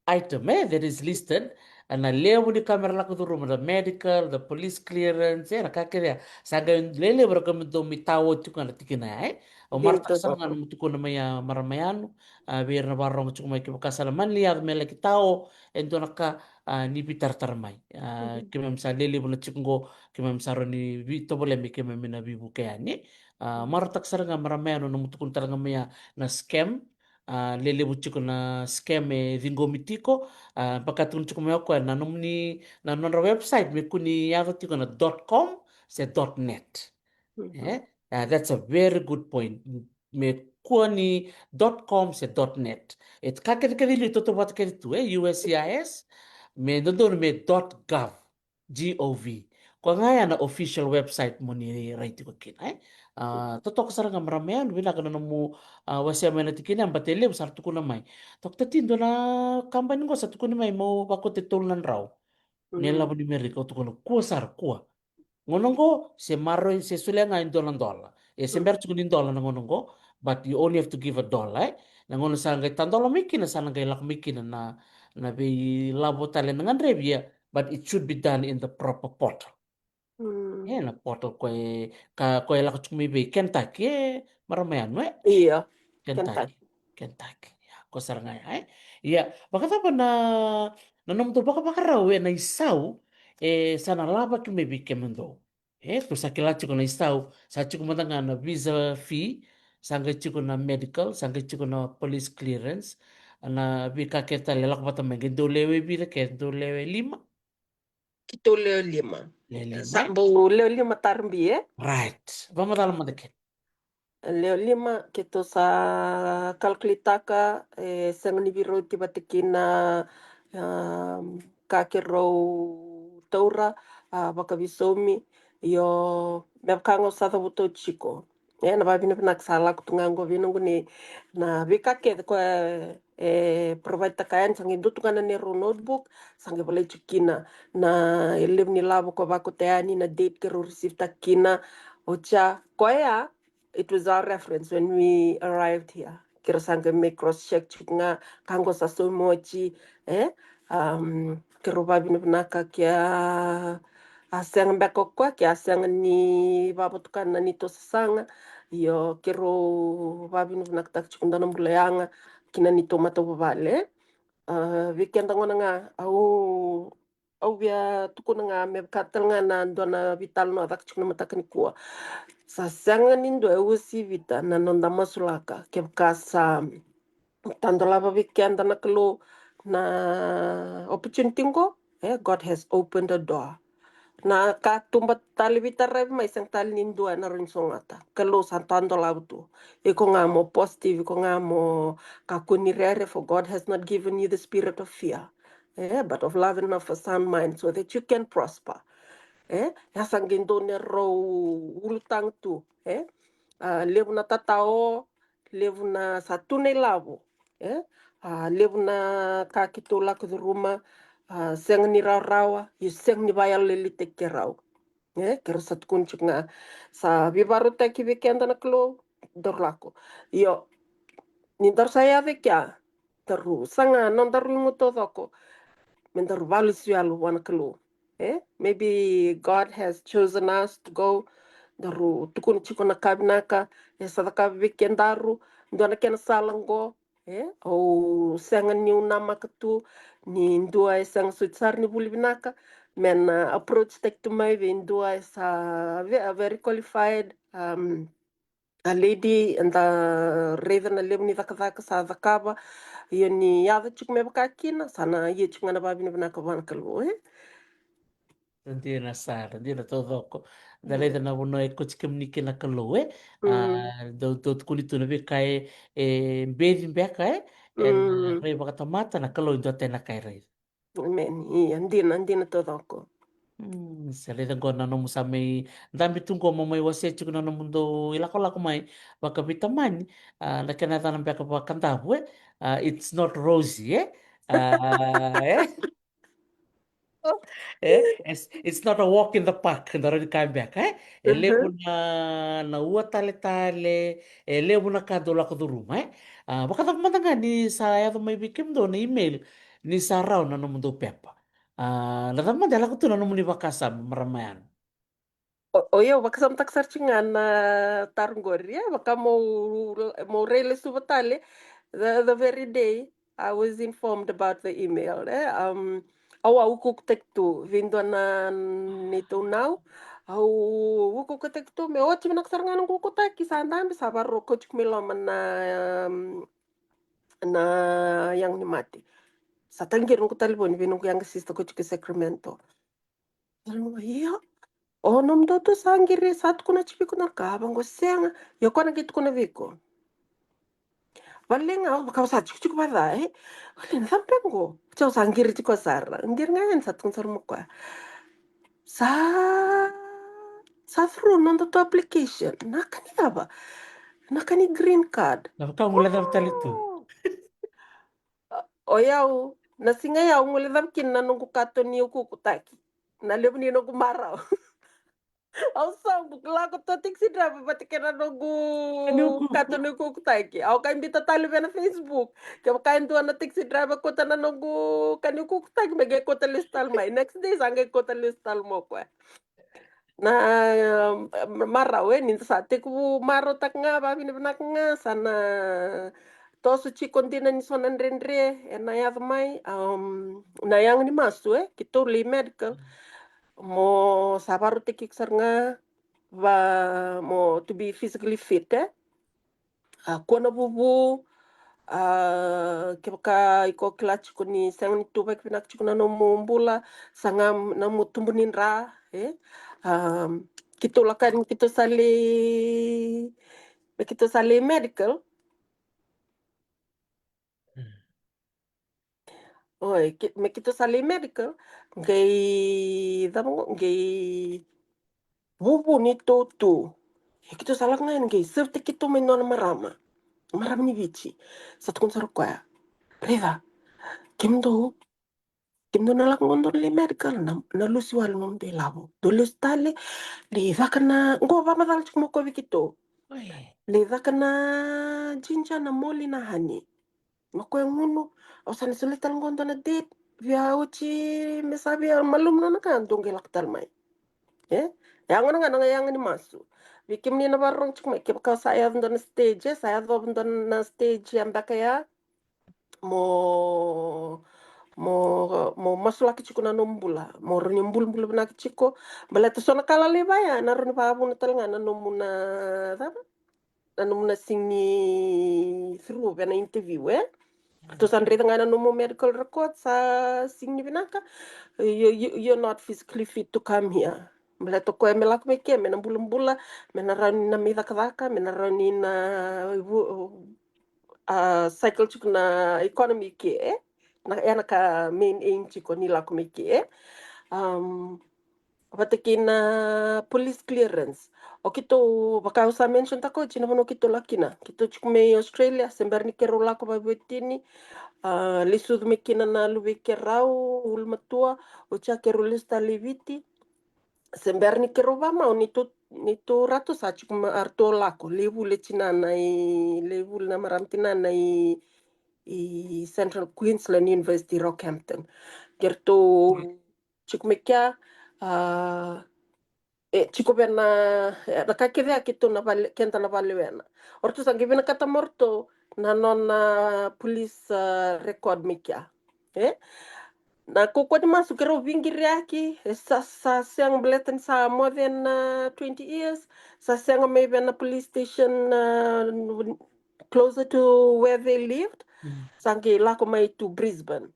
item, e, that is listed. A, na levu ni ka mera lako curuma, the medical, the police clearance, e, na ka kece ya. Sa qai lelevu ra ka me dau mai tao tiko ga na tikina ya, e. Au marautaka sara ga na nomu tukuna mai ya, marama Yanu, a, vei ira na vakarorogo tiko mai, kevaka sa na mani yaco me laki tao e dua na ka, a, ni veitaratara mai. A, keimami sa lelevu na tiko qo, keimami sa rawa ni veitovolea me keimami na veivuke yani. A, marautaka sara ga marama Yanu na nomu tukuna tale ga mai ya na scam. A, lelevu tiko na scam e ciqomi tiko. A, vaka tukuna tiko mai o koya na nomuni, na nodra website me kua ni yaco tiko na dot com se dot net. E? A, that's a very good point. Me kua ni dot com se dot net. E ka kecekece liu tautauvata kece tu, e, U S C I S, me dodonu me dot gov, G O V. Koya ga ya na official website mo ni rai tiko kina, e. A, totoka sara ga marama Yanu, vinaka na nomu, a, wasea mai na tikina ya, baleta e levu sa ra tukuna mai. Toka tati dua na kabani qo sa tukuni mai mo vakoti tolu na drau. Ni lavo ni Merika, au tukuna kua sara, kua. Gauna qo, se maroroi, se solia ga e dua na dola. E se bera tiko ni dola na gauna qo, but you only have to give a dollar, e? Na gauna sa qai tadola mai kina, sa na qai lako mai kina na, na veilavo tale na gadrevi, ia, but it should be done in the proper portal. E, na portal ko e, ka, ko e lako tiko mai vei Kentucky, e, marama Yanu, e? Io, Kentucky. Kentucky. Ia, ko sara ga ya, e? Ia, vakacava na, na nomudou vakavakarau ena isau, e, sa na lavaki mai vei kemudou. E, tou sa kila tiko na isau, sa tiko mada ga na visa fee, sa qai tiko na medical, sa qai tiko na police clearance, na veika kece tale lako vata mai, qai dau lewe vica, ke dau lewe lima? Keitou lewe lima. Lewe lima, sa e? Bau lewe lima tarabi, e? Right. Vakamacala mada ke. Lewe lima, keitou sa calculate-taka, e, sega ni veirauti vata kina, um, ka keirau taura, a, vakaveisaumi, io, me vaka ga au sa cavuta oti tiko. E, na vavinavinaka sa lako tu ga qo vei noqu nei, na veika kece ko e, e provide-taka yani, sa qai dua tu ga na neirau notebook, sa qai volai tiko kina na, e, levu ni lavo ko vakauta yani, na date keirau receive-taka kina, oti ya, koya, it was our reference when we arrived here. Keirau sa qai mai cross check tiko ga, ka qo sa saumi oti, e? Um, keirau vavinavinaka ke a, a sega beka o koya, ke a sega ni vavatukana na neitou sasaga. Io, keirau vavinavinakataka tiko dua na bula yaga ki na neitou matavuvale. A, vei keda gona ga, au au via tukuna ga me vaka tale ga na dua na veitalanoa caka tiko na mataka nikua. Sa sega ni dua e uasivita na noda masulaka kevaka sa tadolava vei keda na Kalou na opportunity qo, e, God has opened a door. Na katuba tale veitaravi mai, sega tale ni dua ena rawa ni sogota. Kalou sa tadolava tu. Iko ga mo positive, iko ga mo kakua ni rere, for God has not given you the spirit of fear, e, but of love and of a sound mind, so that you can prosper. E, ya sa qai dua na rau ulutaga tu, e. A, levu na tatao, levu na sa tu na ilavo, e. A, levu na ka keitou lako curuma, a, sega ni rawarawa, io sega ni vakayalolailaitaki keirau. E, keirau sa tukuna tiko ga, sa veivakarautaki vei keda na Kalou, daru lako. Io, ni daru sa yaco i kea, daru saga nodaru igu taucoko me daru vakalesui yalo vua na Kalou. E, maybe God has chosen us to go. Daru tukuna tiko na ka vinaka e sa cakava vei kedaru. Dua na kena sala oqo, e, au sega niu namaka tu ni dua e sega soti sara ni vuli vinaka me na approach taki tu mai vei dua e sa ve-, a very qualified, um, a lady, eda raica na levu ni cakacaka sa cakava. Io, ni yaco tiko me vaka kina, sa na ia tiko ga na vakavinavinaka vua na Kalou, e. Dina sara, dina taucoko. Da raica na vanua e kauti kemuni kina na Kalou, e. A, dau, dau tukuni tu na veika e, e beci beka, e. E na rai vakatamata, na Kalou e dua tale na ka e raica. Amen. Ia, dina, dina taucoko. Mm, sa raica qo na nomu sa mai dabe tu qo mo mai wasea tiko na nomudou ilakolako mai vakaveitamani. A, na kena yacana beka vakadavu, e. A, it's not rosy, e. A, e. E, it's, it's not a walk in the park, da rawa ni kaya beka, e? E levu na, na ua taletale, e levu na ka dou lako curuma, e? A, vakacava mada ga ni sa yaco mai vei kemudou na email ni sa rawa na nomudou pepa? A, na cava mada e lako tu na nomuni vakasama, marama yani? O, o yau vakasamataka sara tiko ga na taro qori, e, vaka mo, mo rai lesuva tale, the, the very day I was informed about the email, e, um, au a ukuukutaki tu vei dua na neitou nau, au ukuukutaki tu me oti vinaka sara ga na noqu ukutaki, sa dabe, sa varau kauti tiko mai loma na, um, na yago ni mate. Sa taqiri noqu talevoni vei noqu younger sister kauti tiko i Sacramento. Io. O nomudou tu sa qiri, sa tukuna tiko vei iko na ka, vaqo sega. Io, koya na qai tukuna vei iko. Vale ga, au vaka au sa tikotiko vata, e. Vale, na cava beka qo? Au sa qiri tiko sara. Qiri ga yani, sa tukuna sara mai o koya. Sa, sa through nodatou application. Na ka ni cava? Na ka ni green card. Na vaka au guilecava tale tu. O yau, na siga yau guilecava kina na noqu kato ni ukuukutaki. Na levu ni noqu marau. Au sa lako tu taxi driver vata kei na noqu kato ni ukuukutaki. Au qai biuta tale vei na Facebook. Kevaka e dua na taxi driver kauta na noqu ka ni ukuukutaki, me qai kauta lesu tale mai. Next day sa qai kauta lesu tale mai o koya. Na, um, marau, e, ni da sa tekivu marautaka ga, vakavinavinaka ga, sa na toso tiko dina ni so na dredre ena yaco mai, um, na yago ni masu, e, keitou lai medical. Mo sa vakarautaki iko sara ga, va, mo to be physically fit, e. A, kua na vuvu, a, kevaka iko kila tiko ni sega ni tuvaki vinaka tiko na nomu bula, saga na nomu tubu ni dra, e. A, keitou lako yani, keitou sa lai, keitou sa lai medical. Oi, ke, me keitou sa lai medical, qai, cava qo, qai vuvu ni tou tu. Ia keitou sa lako ga yani qai serve-taki keitou mai dua na marama. Marama ni Viti. Sa tukuna sara o koya, raica, kemudou, kemudou na lako qo dou lai medical, na, na lusi wale nomudou ilavo. Dou lesu tale, lai caka na, qo vakamacala tiko mai o koya vei keitou. Lai caka na ginger, na moli, na honey. Mai o koya gunu, au sa na solia tale qo dua na date, via oti me sa via malumu nona ka, dou qai lako tale mai. E? E gona ga na yago ni masu. Vei kemuni na vakarorogo tiko mai, kevaka sa yaco dua na stage, e, sa yaco dua na stage ya beka ya, mo, mo, mo masulaki tiko na nomu bula, mo rawa ni bulabula vinaka tiko. Baleta so na ka lalai vaya, na rawa ni vakavuna tale ga na nomu na, cava? Na nomu na sega ni through vei na interview, e? Tou sa raica ga na nomu medical record, sa sega ni vinaka. You, you, you're not physically fit to come here. Baleta o koya me lako mai ke, me na bulabula, me na rawa ni na mai cakacaka, me na rawa ni na vu-, a, cycle tiko na economy ke, e? Na, e na ka main aim tiko ni lako mai ke, e? Um, vata kei na police clearance. O keitou, vaka au sa mention taka oti, na vanua keitou lako kina, keitou tiko mai Australia, se bera ni keirau lako vaveiwatini, a, lai sucu mai kina na luvei keirau ulumatua, oti ya keirau lesu tale i Viti. se bera ni keirau vamau, neitou, neitou ratou sa tiko mai, eratou lako, lai vuli tinana i, lai vuli na marama tinana i, i Central Queensland University, Rockhampton. Keirau tiko mai kea, a, e tiko vei na, e, na ka kece ya keitou na vale, keda na valewena. O ratou sa qai vinakata mai o ratou na nona police, a, record mai kea. E? Na kaukaua ni masu keirau veiqiriyaki, e sa, sa sega, baleta ni sa more than, uh, twenty years, sa sega mai vei na police station, uh, closer to where they lived, sa qai lako mai to Brisbane.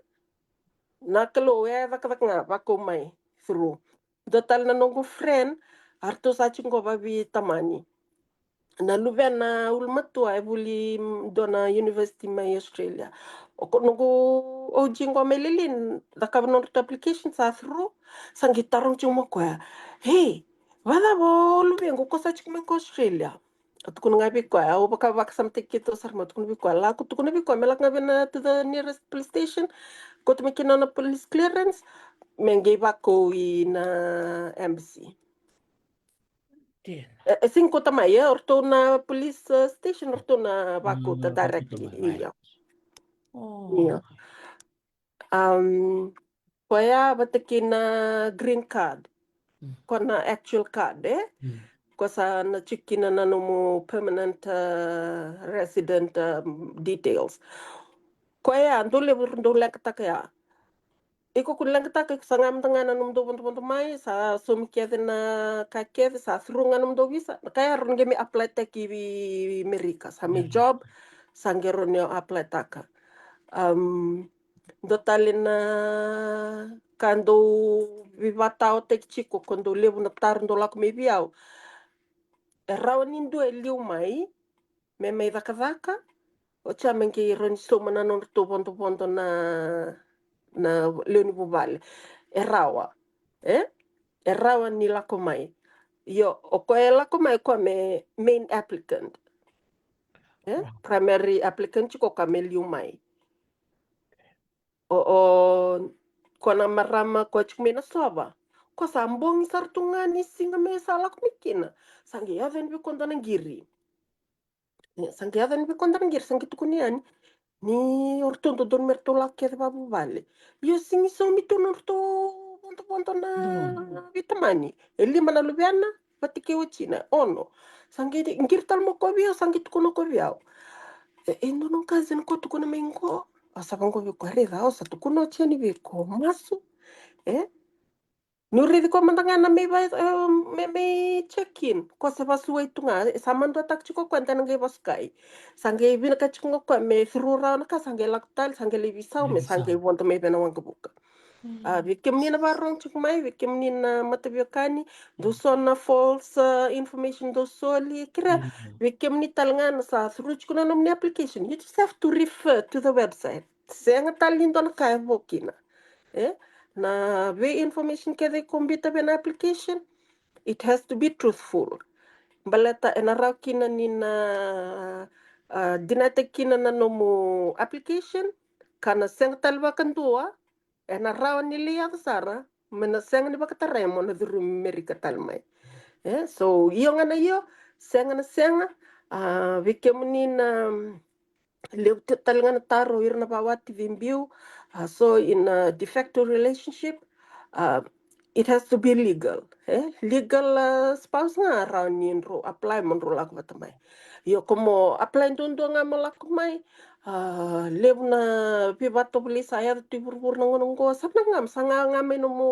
Na Kalou e cakacaka ga, vakau mai through. Dua tale na noqu friend, eratou sa tiko qo vaveitamani. Na luvena ulumatua e vuli, mm, dua na university mai Australia. O ko, noqu O G qo mai Lelean, cakava nodratou application sa through, sa qai taroga tiko mai o koya. Hey, vacava o luvequ, ko sa tiko mai ko Australia? Au tukuna ga vei koya, au vaka, vakasamataki keitou sara mai, au tukuna vei koya, lako, tukuna vei koya me lako ga vei na to the nearest police station, kauta mai kina na police clearance, me qai vakau i na embassy. E, e sega ni kauta mai, e, o ratou na police, uh, station, o ratou na vakauta directly. Io. Io. Um, koya vata kei na green card. Ko na actual card, e? Ko sa na tiko kina na nomu permanent, uh, resident, uh, details. Koya dou levu dou leqataka ya. Iko ko leqataka, iko sa ga mada ga na nomudou vodovodo mai, sa saumi kece na ka kece, sa through ga nomudou visa. Na ka ya rau na qai mai apply taki vei Merika, sa mai job, sa qai rau ni apply taka. Um, dua tale na ka dou veivataotaki tiko, ko dou levu na taro dou lako mai vei au. E rawa ni dua e liu mai, me mai cakacaka, oti ya me qai rau ni sauma na nodratou vodovodo na, na lewe ni vuvale. E rawa, e? E rawa ni lako mai. Io, o koya e lako mai, koya me main applicant. E? Primary applicant tiko, koya me liu mai. O, o, ko na marama ko tiko mai Nasova, ko sa bogi sara tu ga ni siga me sa lako mai kina, sa qai yaco yani vei koya dua na qiri. E, sa qai yaco yani vei koya dua na qiri, sa qai tukuni yani ni o ratou dodonu me ratou lako kece vakavuvale. Io, sega ni saumi tu na nodratou vodovodo na veitamani. E lima na luvena vata kei watina, ono. Sa qai qiri tale mai o koya vei au, sa qai tukuna o koya vei au, e, e dua na cousin ko tukuna mai qo. Au sa vaqo vei koya, raica, au sa tukuna oti yani vei iko, masu. E? Niu raici koya mada ga na mai va, e, me, me check in, ko se vasuai tu ga, e, sa maduataka tiko o koya, da na qai vasukai. Sa qai vinakata tiko ga o koya me through rawa na ka, sa qai lako tale, sa qai lai veisau, me sa qai vodo mai vei na waqavuka. A, vei kemuni na vakarorogo tiko mai, vei kemuni na mataveiwekani, dou so na false, uh, information dou soli, kerea, vei kemuni tale ga na sa through tiko na nomuni application, you just have to refer to the website. Sega tale ni dua na ka e vo kina. E? Na vei information kece ko biuta vei na application, it has to be truthful. Baleta ena rawa kina ni na, uh, dinaitaki kina na nomu application, ka na sega tale vakadua, ena rawa ni lai yaco sara, me na sega ni vakatarai mo na curu Merika tale mai. E, so, io ga na io, sega na sega, a, vei kemuni na, mm, levu tale ga na taro, ira na vakawati veibiu, a, so in a de facto relationship, a, it has to be legal, e? Legal, uh, spouse ga rawa ni drau apply mo drau lako vata mai. Io, ko mo apply duadua ga mo lako mai, uh, levu na veivakatovolei sa yaco tu i vuravura na gauna oqo, sa vinaka ga mo sa ga, ga mai nomu,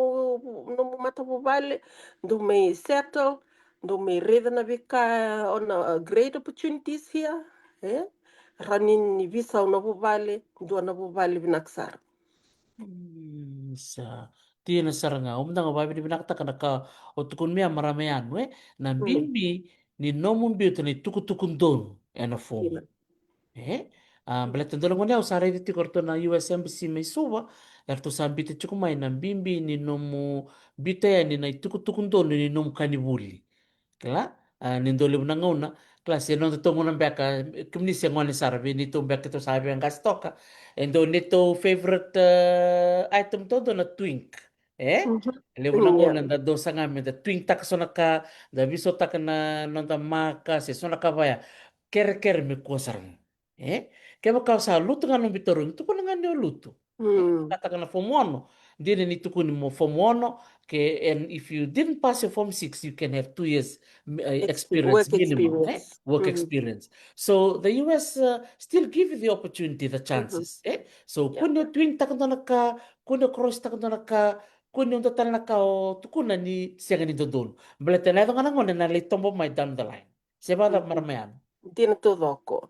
nomu matavuvale, dou mai settle, dou mai raica na veika, on, uh, great opportunities here, e? Rawa ni veisau na vuvale, dua na vuvale vinaka sara. Mm, sa. Dina sara ga. Au mada ga vakavinavinakataka na ka o tukuna mai ya, marama Yanu, e? Na bibi ni nomu biuta na itukutuku donu ena fomu. E? A, baleta dua na gauna au sa raica tiko o ratou na U S Embassy mai Suva, eratou sa biuta tiko mai na bibi ni nomu biuta yani na itukutuku donu ni nomu ka ni vuli. Kila, a, ni dau levu na gauna, kila, se noda tou gauna beka, kemuni se gone sara, vei neitou beka keitou sa via qase toka. E dua neitou favorite, e, item tou dua na Twink. E levu na gauna da dau saga me da twin-taka so na ka, da veisautaka na noda maka se so na ka vaya. Kerekere me kua sara ga. E kevaka o sa lutu ga nomu veitarogi, tukuna ga ni o lutu. Kataka na form ono. Dina ni tukuni mo form ono. Okay, and if you didn't pass your form six, you can have two years experience minimum, work experience. So the U S still give you the opportunity, the chances. So kua ni o twin-taka dua na ka, kua ni o cross-taka dua na ka, kua ni o dua tale na ka o tukuna ni sega ni dodonu. Baleta na yaco ga na gauna na lai tobo mai down the line. Se vacava, marama Yanu? Dina taucoko.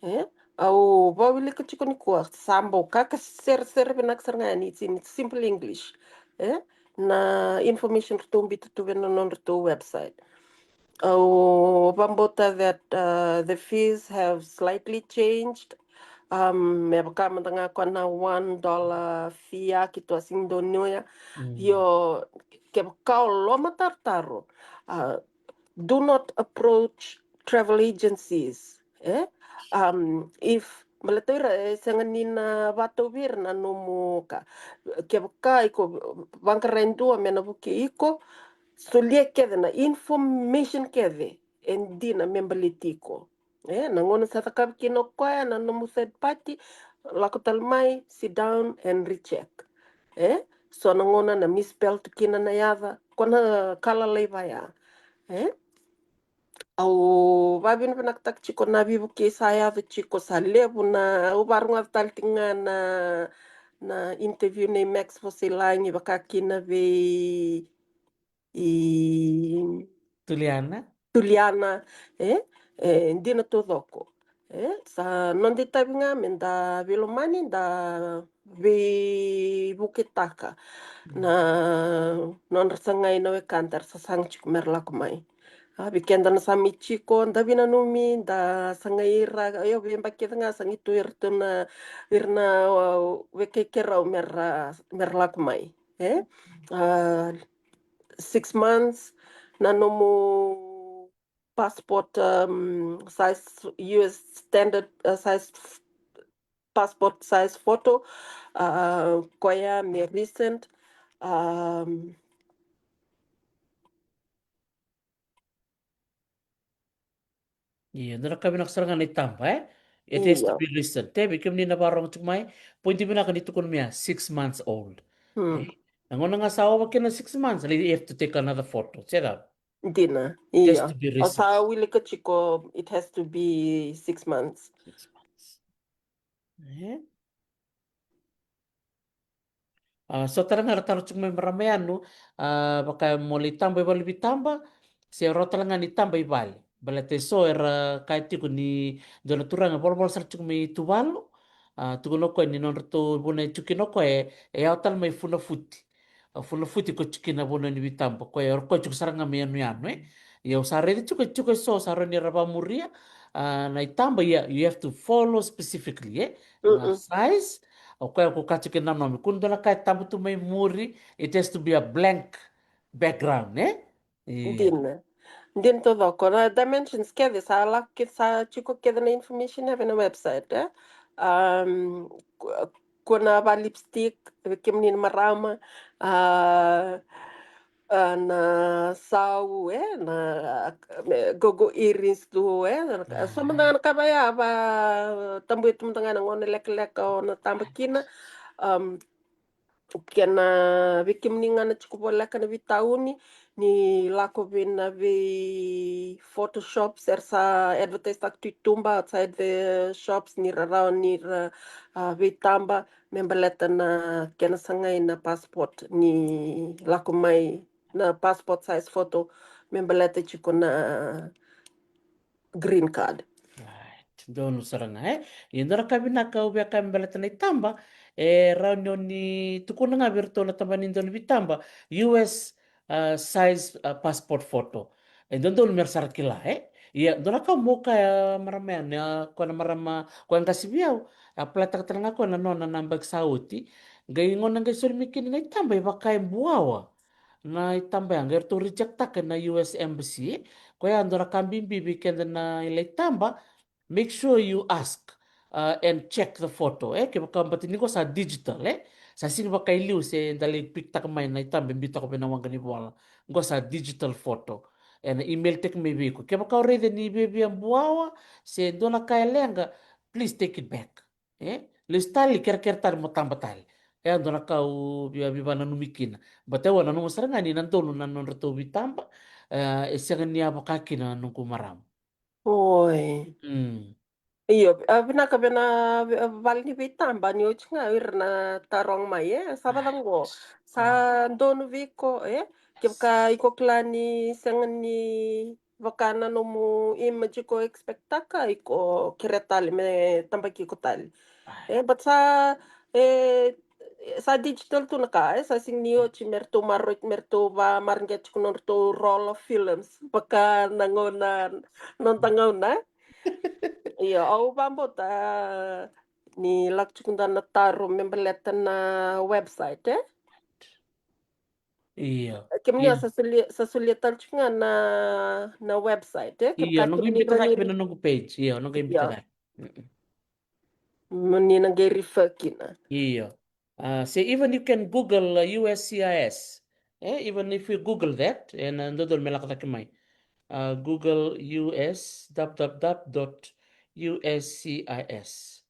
E au vawilika tiko nikua, sa bau kaka seresere vinaka sara ga yani, it's in simple English. E na information ratou biuta tu vei na nodratou website. Au vabauta that the fees have slightly changed. Me vaka mada ga koya na one dollar fee a ki tua sigi donuya. Io, kevaka o lomatarotaro, do not approach travel agencies. E if baleta o ira e sega ni na vatau vei ira na nomu ka. Kevaka iko vaqara e dua me na vukei iko, solia kece na information kece e dina me baleti iko. E na gauna sa cakava kina o koya na nomu third party, lako tale mai, sit down and recheck. E so na gauna na misspell tu kina na yaca, ko na ka lalai vaya. E au vavinavinakataka tiko na veivukei sa yaco tiko, sa levu na, au varogoca tale tiko ga na na interview nei Max Vosailagi vaka kina vei i Tuliana. Tuliana. E e dina taucoko. E sa noda itavi ga me da veilomani, da veivuketaka na nodra sagai na wekada era sasaga tiko me ra lako mai. A vei keda na sa mai tiko, da veinanumi, da sagai ira, io vei yabaki kece ga sagai tu ira tu na, ira na wekaikerau me ra me ra lako mai. E a six months na nomu passport size, U S standard size passport size photo. A koya me recent. A Io, dua na ka vinaka sara ga na itaba, e? It has to be recent. E vei kemuni na vakarorogo tiko mai, point vinaka ni tukuna mai, six months old. E? Na gauna ga sa ova kina six months, you have to take another photo. Se cava? Dina. Io. It has to be recent. Au sa wilika tiko, it has to be six months. Six months. E? A so tale ga era taro tiko mai, marama Yanu, a vaka mo lai taba i vale ni veitaba, se rawa tale ga ni taba i vale. Baleta e so era kaya tiko ni dua na turaga volavola sara tiko mai Tuvalu. A tukuna o koya ni nodratou vanua e tiko kina o koya e yawa tale mai Funafuti. A Funafuti ko tiko kina vanua ni veitaba, koya o koya tiko sara ga mai yanuyanu, e. Ia au sa raica tiko, tiko e so sa rawa ni ra vakamuria. A na itaba, ia you have to follow specifically, e? Na size. O koya ko ka tiko kina na nomi, kua ni dua na ka e taba tu mai muri, it has to be a blank background, e? Dina. Dina taucoko. Na dimensions kece sa lako kece, sa tiko kece na information ya vei na website, e? Ko na va lipstick vei kemuni na marama, a na sau, e, na gogo earrings tu, e, so mada ga na ka vaya va tabuya tu mada ga na gauna lekaleka o na taba kina. Kena vei kemuni ga na tiko voleka na veitauni, ni lako vei na vei photo shops era sa advertise-taka tu i tuba, outside the shops, ni ra rawa ni ra veitaba me baleta na kena sagai na passport, ni lako mai na passport size photo me baleta tiko na green card. Donu sara ga, e? Ia dua na ka vinaka au via kaya me baleta na itaba, e rawa ni o ni tukuna ga vei iratou na tabana ni dau ni veitaba, U S size passport photo. E dodonu me ra sa ra kila, e? Ia dua na ka mo kaya, marama Yanu, a koya na marama koya qase vei au, a apply-taka tale ga koya na nona na yabaki sa oti. Qai gauna qai soli mai kina na itaba e vaka e buawa na itaba ya, qai ratou reject-taka na U S embassy. Koya dua na ka bibi vei keda na lai taba, make sure you ask. uh, and check the photo, e? Kevaka, but ni qo sa digital, e? Sa sega ni vaka i liu se da lai pick-taka mai na itaba e biutaka vei na waqa ni vola. Qo sa digital photo. Ena email-taki mai vei iko. Kevaka o raica ni viavia buawa se dua na ka e leqa, please take it back. E? Lesu tale, kerekere tale mo taba tale. E a dua na ka au via veivakananumi kina. But au a nanuma sara ga ni na donu na nodratou veitaba, e, e sega ni a vaka kina na noqu marama. Oi. Mm. Io, a vinaka vei na, a, vale ni veitaba ni oti ga o ira na taroga mai, e? Sa vaka qo. Right. Sa, ah, donu vei iko, e? Kevaka iko kila ni sega ni vaka na nomu image iko expect-taka, iko kerea tale me tabaki iko tale. Right. E, but sa, e, sa digital tu na ka, e, sa sega ni oti me ratou maroroi, me ratou vakamareqeta tiko nodratou roll of films. Vaka na gauna, noda gauna. Io, au vakabauta ni lako tiko dua na taro me baleta na website, e? Io. Kemuni, io, sa solia, sa solia tale tiko ga na, na website, e? Io, kevaka noqu kemuni imita cake vei na noqu page. Io, noqu imita cake. Mm-mm. Mo ni na qai refer kina. Io. Uh, so even you can Google, uh, U S C I S. Eh, even if you Google that, e na dodonu me lako cake mai. Uh, Google U S, W W W dot U S C I S.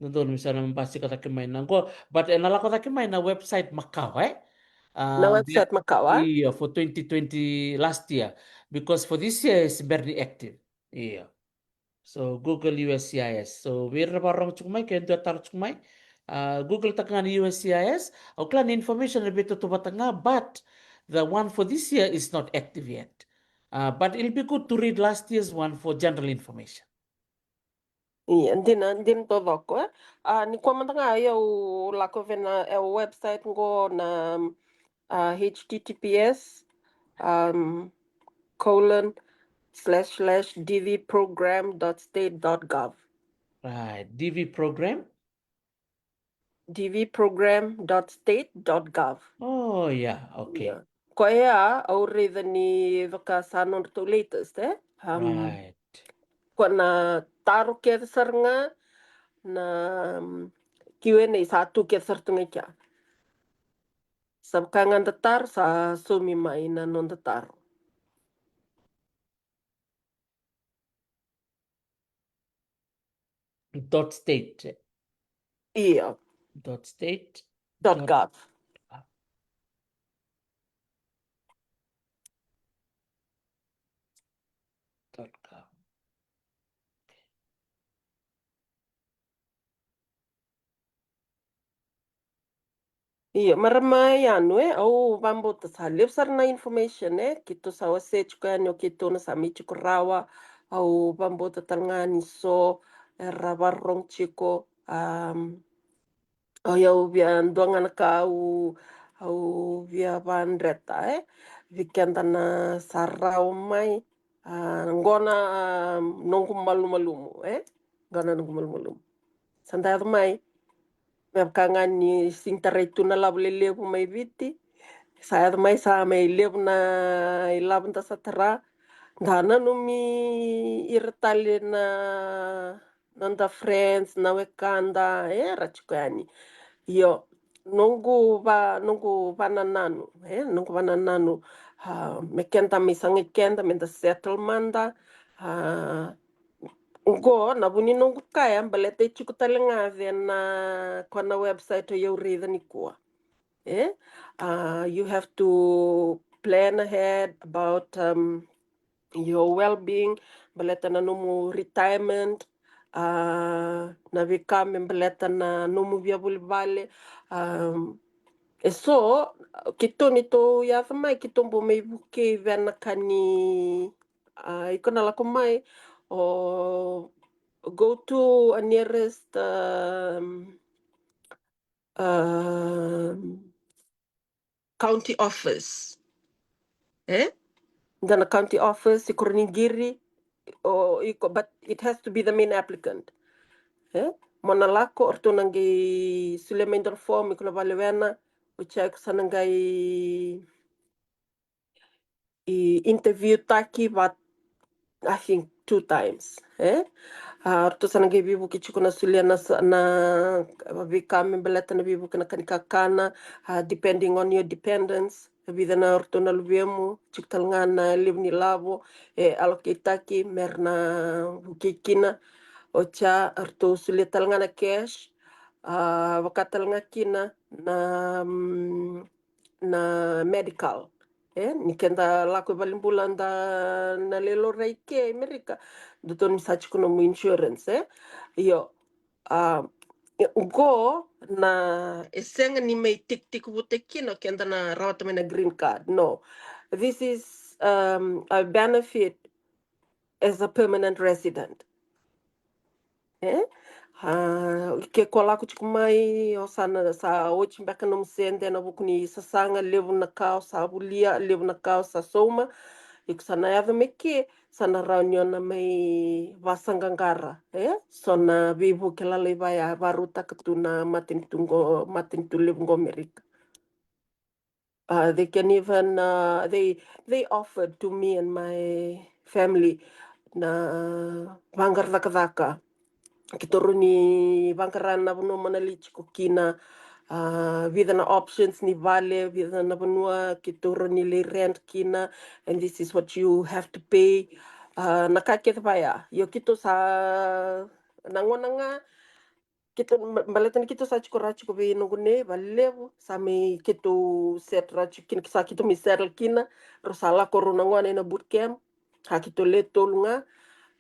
Dodonu me sa na basika cake mai na qo, but e na lako cake mai na website makawa, e? Na, um, website makawa? Io, for twenty twenty last year. Because for this year is barely active. Io. So Google U S C I S. So vei ira na vakarorogo tiko mai, ke dua taro tiko mai, uh, Google-taka ga na U S C I S. Au kila na information e veitautauvata ga, but the one for this year is not active yet. Uh, but it'll be good to read last year's one for general information. Ia, dina, dina taucoko, e? A, nikua mada ga au lako vei na, e, website qo na, a, H T T P S, um, colon, slash, slash, D V program dot state dot gov. Right, D V program? D V program dot state dot gov. Oh, yeah, okay. Ia. Koya au raica ni vaka sa nodratou latest, e? Um, right. Ko na taro kece sara ga na, um, Q and A sa tu kece sara tu ga i kea. Sa vaka ga da taro, sa saumi mai na noda taro. Dot state. Io. Dot state. Dot gov. Dot gov. Io, marama Yanu, e, au vakabauta sa levu sara na information, e, keitou sa wasea tiko yani o keitou na sa mai tiko rawa, au vakabauta tale ga ni so era vakarorogo tiko, um, au, au via dua ga na ka au, au via vakadreta, e, vei keda na sa rawa mai, a, qo na, a, noqu malumalumu, e, qo na noqu malumalumu. Sa da yaco mai. Me vaka ga ni sega ni tarai tu na lavo lelevu mai Viti. Sa yaco mai sa mai levu na ilavo da sa tara. Da nanumi ira tale na noda friends, na wekada, era tiko yani. Io, noqu va, noqu vanananu, e, noqu vanananu, a, me keda mai sagai keda, me da settle mada, a, qo na vu ni noqu kaya, baleta e tiko tale ga vei na, ko na website o yau raica nikua. E? A, you have to plan ahead about, um, your well-being, baleta na nomu retirement, a, na veika me baleta na nomu via voli vale, um, e so, keitou ni tou yaco mai, keitou bau mai vukei vei na ka ni, a, iko na lako mai, o go to a nearest, um, um, county office. E? Da na county office, i Koronigiri, o iko, but it has to be the main applicant. E? Mo na lako, o ratou na qai solia mai dua na form, iko na valewena, oti ya iko sa na qai i interview taki va, I think, two times, e? A, ratou sa na qai veivuke tiko na solia na sa-, na veika me baleta na veivuke na ka ni kakana, a, depending on your dependents. Vica na ratou na luvemu, tiko tale ga na levu ni lavo e allocate-taki me ra na vukei kina. Oti ya, ratou solia tale ga na cash, a, vaka tale ga kina na, mm, na medical. E, ni keda lako i valenibula da na lai laurai ke i Amerika, da tou ni sa tiko nomu insurance, e? Io, a, e, qo na e sega ni mai tikitiki vute kina o keda na rawata mai na green card. No. This is, um, a benefit as a permanent resident. E? A, ke ko lako tiko mai, o sa na, sa oti beka nomu sede ena vuku ni sasaga, levu na ka o sa volia, levu na ka o sa sauma. Iko sa na yaco mai ke, sa na rawa ni o na mai vasaqaqara, e? So na veivuke lalai vaya, varautaka tu na matanitu qo, matanitu levu qo Amerika. Uh, they can even, uh, they, they offered to me and my family na vaqara cakacaka. Keitou rawa ni vaqara na vanua mo na lai tiko kina, uh, vica na options ni vale, vica na vanua keitou rawa ni lai rent kina, and this is what you have to pay. Uh, na ka kece vaya. Io, keitou sa na gona ga, keitou, ba-, baleta ni keitou sa tiko ra tiko vei noqu nei, vale levu, sa mai keitou set ra tiko kina, sa keitou mai settle kina, rau sa lako rau na gone ena boot camp, sa keitou le tolu ga,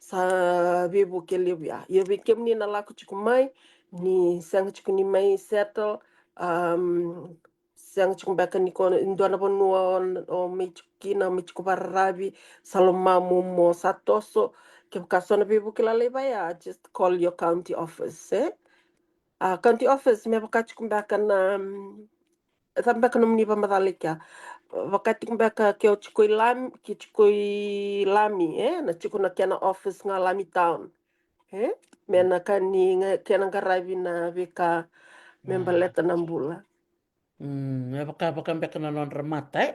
sa veivuke levu ya. Io, vei kemuni na lako tiko mai, ni sega tiko ni mai settle, um, sega tiko beka ni ko dua na vanua o, o mai tiko kina, o mai tiko vararavi, sa lomamu mo sa toso. Kevaka so na veivuke lalai vaya, just call your county office, e? A, county office, me vaka tiko beka na, mm, sa beka nomuni vamacala i kea. Vaka tiko beka ke o tiko i Lami, ke tiko i Lami, e? Na tiko na kena office ga Lami town. E? Me na ka ni ga, kena qaravi na veika me baleta na bula. Mm, e vaka, vaka beka na nodra mata, e?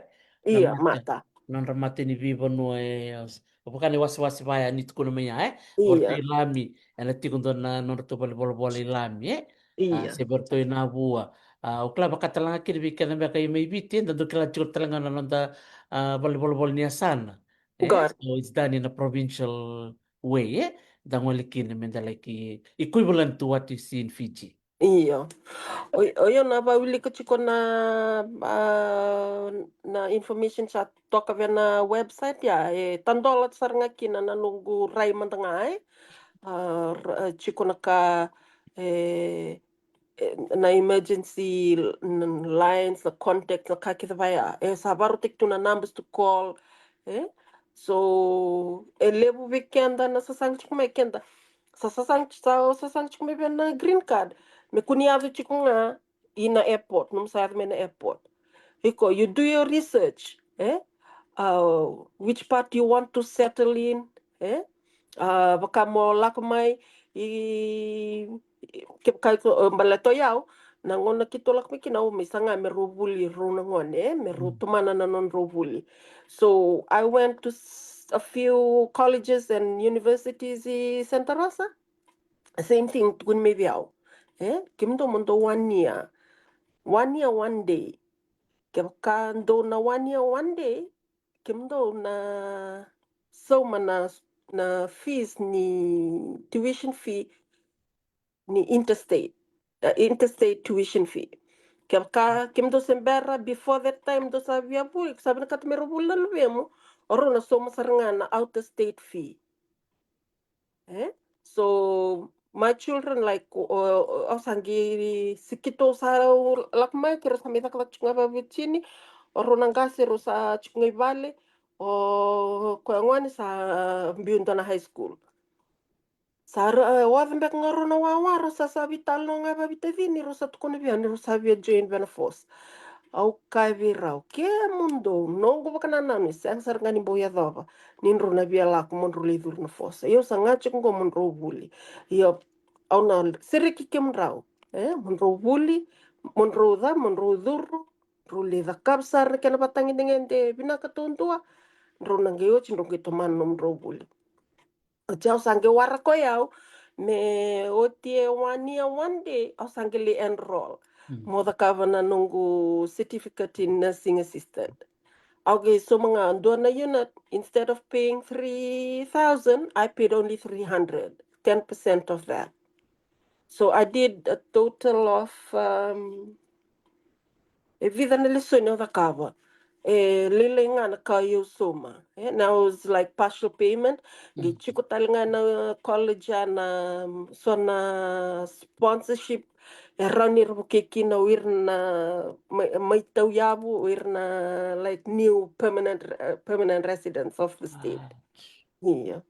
Na io, mata. Mata. Nodra mata ni veivanua, e, o vaka na iwasewase vaya ni tukuna mai ya, e? Io. O ratou i Lami, ena tiko dua na nodratou valenivolavola i Lami, e? A, io. Se vei ratou i Navua. A, au kila vaka tale ga kina vei keda beka i mai Viti, eda dau kila tiko tale ga na noda, a, valenivolavola ni yasana. E? Good. So it's done in a provincial way, e? Da gole kina me da like equivalent to what you see in Fiji. Io. O, o io na vawilika tiko na, a, na information sa toka vei na website ya, e tadola sara ga kina na noqu rai mada ga, e. A, ra-, tiko na ka, e, e, na emergency l-, n-, lines, na contact, na ka kece vaya. E sa varautaki tu na numbers to call, e. So, e levu vei keda na sasaga tiko mai keda. Sa sasaga, sa sasaga tiko mai vei na green card. Me kua ni yaco tiko ga ina airport, nomu sa yaco mai na airport. Iko, you do your research, e? Uh, which part you want to settle in, e? Uh, vaka mo lako mai, i, i, ke, ka, ko, e, baleta o yau, na gauna keitou lako mai kina, au mai saga me rau vuli rau na gone, e? Me rau tomana na nodrau vuli. So I went to s-, a few colleges and universities i Santa Rosa. Same thing, tukuni mai vei au. E? Kemudou mo dou one year. One year, one day. Kevaka dou na one year, one day, kemudou na sauma na, na fees ni tuition fee ni interstate, uh, interstate tuition fee. Kevaka kemudou se bera, before that time, dou sa via vuli, sa vinakata me rau vuli na luvemu, o rau na sauma sara ga na outer state fee. E? So, my children, like, o, o, o sa qai, se keitou sa lako mai, keirau sa mai cakacaka tiko ga vavitini, o rau na qase, rau sa tiko ga i vale, o koya gone sa biu dua na high school. Sa ra-, e, oca beka ga rau na wawa, rau sa, sa veitalanoa ga vavitacini, rau sa tukuna vei au ni rau sa via join vei na force. Au kaya vei rau, kemudou, noqu vakanananu, e sega sara ga ni bau yacova ni drau na via lako mo drau lai curu na force. Ia au sa ga tiko qo mo drau vuli. Ia au na sereki kemudrau, e, mo drau vuli, mo drau ca, mo drau curu, drau lai cakava sara na kena vatagedegede vinaka taudua, drau na qai oti, drau qai tomana nomudrau vuli. Oti au sa qai waraka o yau me oti e one year, one day, au sa qai lai enroll. Mm. Mo cakava na noqu certificate in nursing assistant. Au qai sauma ga dua na unit, instead of paying three thousand, I paid only three hundred, ten percent of that. So I did a total of, um, e vica na lesoni au cakava. E lailai ga na ka au sauma. Eh, na was like partial payment. Qai tiko tale ga na college ya na, um, so na sponsorship. E rawa ni ra vukei kina o ira na mai, mai tauyavu, o ira na, like, new permanent, uh, permanent residents of the state. Io.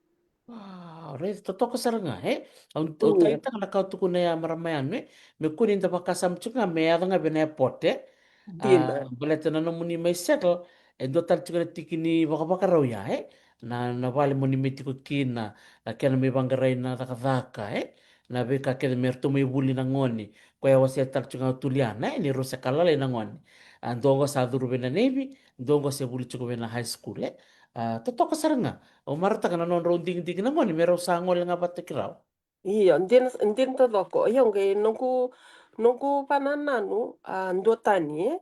Wow, raica, totoka sara ga, e? Au, au taleitaka na ka au tukuna ya, marama Yanu, e? Me kua ni da vakasama tiko ga me yaco ga vei na airport, e? Dina. A, baleta na nomuni mai settle, e dua tale tiko na tiki ni vakavakarau ya, e? Na, na vale mo ni mai tiko kina, na kena mai vaqarai na cakacaka, e? Na veika kece me ratou mai vuli na gone, koya e wasea tale tiko ga o Tuliana, e? Ni rau se ka lalai na gone. A, dua qo sa curu vei na navy, dua qo se vuli tiko vei na high school, e? A, totoka sara ga. Au marautaka na nodrau digidigi na gone me rau sa gole ga vata kei rau. Io, dina, dina taucoko. Io, qai noqu, noqu vanananu, a, duatani, e?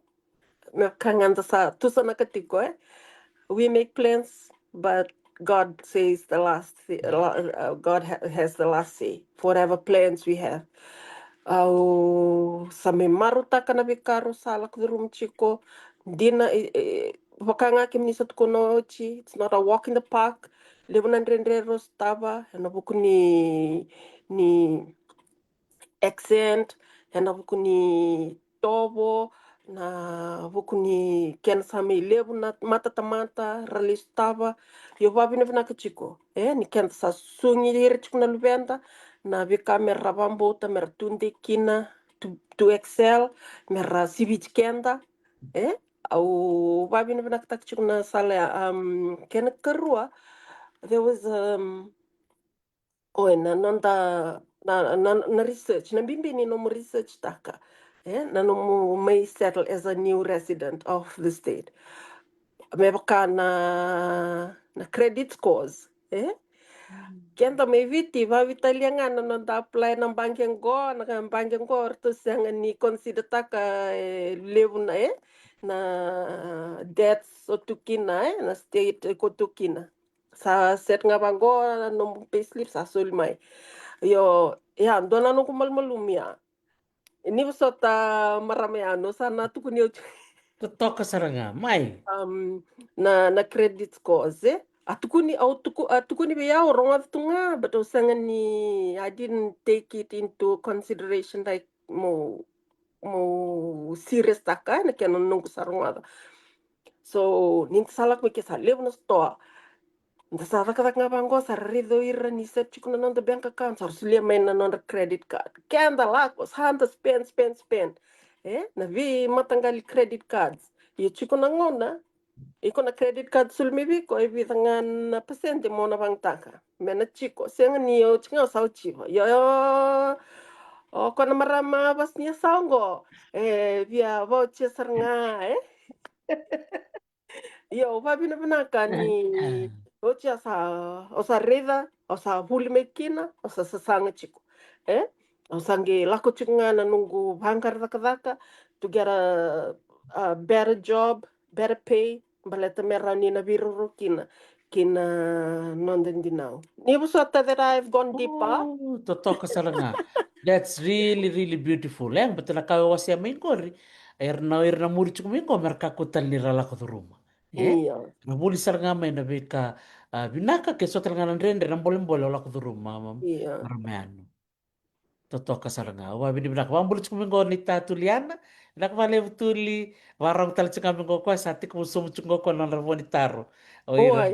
Me vaka ga da sa tusanaka tiko, e? We make plans, but God says the last thi-, la-, uh, God ha-, has the last say for whatever plans we have. Au sa mai marautaka na veika rau sa lako curuma tiko. Dina, e, e, vaka ga kemuni sa tukuna oti, it's not a walk in the park. Levu na dredre rau sotava ena vuku ni, ni accent, ena vuku ni tovo, na vuku ni kena sa mai levu na matatamata ra lai sotava. Io, vavinavinaka tiko, e, ni keda sa susugi ira tiko na luveda, na veika me ra vakabauta, me ra tudei kina, to, to excel, me ra siviti keda, e. Au vavinavinakataka tiko na sala ya. Um, kena karua, there was, um, oi, na noda, na, na, na research, na bibi ni nomu research taka, e, na nomu mai settle as a new resident of the state. Me vaka na, na credit scores, e? Mm. Keda mai Viti, vavitalia ga na noda apply na baqe qo, na baqe qo, ratou sega ni consider taka, e, levu na, e, na debts o tu kina, e, na state ko tu kina. Sa set ga vaqo na nomu payslip, sa soli mai. Io, ya, dua na noqu malumalumu ya. Ni vosota, marama Yanu, sa na tukuni au. Totoka sara ga, mai. Um, na, na credit scores, e? A tukuni, au tuku-, a tukuni vei au, rogoca tu ga, but au sega ni, I didn't take it into consideration, like, mo, mo serious taka na kena noqu sa rogoca. So, ni da sa lako mai ke sa levu na sitoa. Da sa cakacaka ga vaqo, sa raica o ira ni set tiko na noda bank account, sa ra solia mai na nodra credit card. Keda lako, sa da spend, spend, spend. E, na veimataqali credit cards. Io, tiko na gauna, iko na credit card soli mai vei iko, e vica ga na pasede mo na vagataka. Me na tiko, sega ni oti ga, sa otiva. Io, o ko na marama vasinia sa oqo. E, via voucher sara ga, e? Io, au vavinavinaka ni oti au sa, au sa raica, au sa vuli mai kina, au sa sasaga tiko. E? Au sa qai lako tiko ga na noqu vaqara cakacaka to get a, a better job, better pay, baleta me rawa ni na veiraurau kina, kina noda dinau. Ni vosota that I've gone deeper. Oh, totoka sara ga. That's really, really beautiful. E, baleta na ka au wasea mai qori, era na, era na muri tiko mai qo, me ra kakua tale ni ra lako curuma. E? Io. Na vuli sara ga mai na veika, a, vinaka, ke so tale ga na dredre, na bolebole o lako curuma, ma, ma, io, marama Yanu. Totoka sara ga. Au vavinavinaka. Vakabula tiko mai qo na ita Tuliana. Vinaka vakalevu Tuli. Vakarau tale tiko ga mai qo koya, sa tiko sobu tiko qo koya na nodra vo ni taro. O ira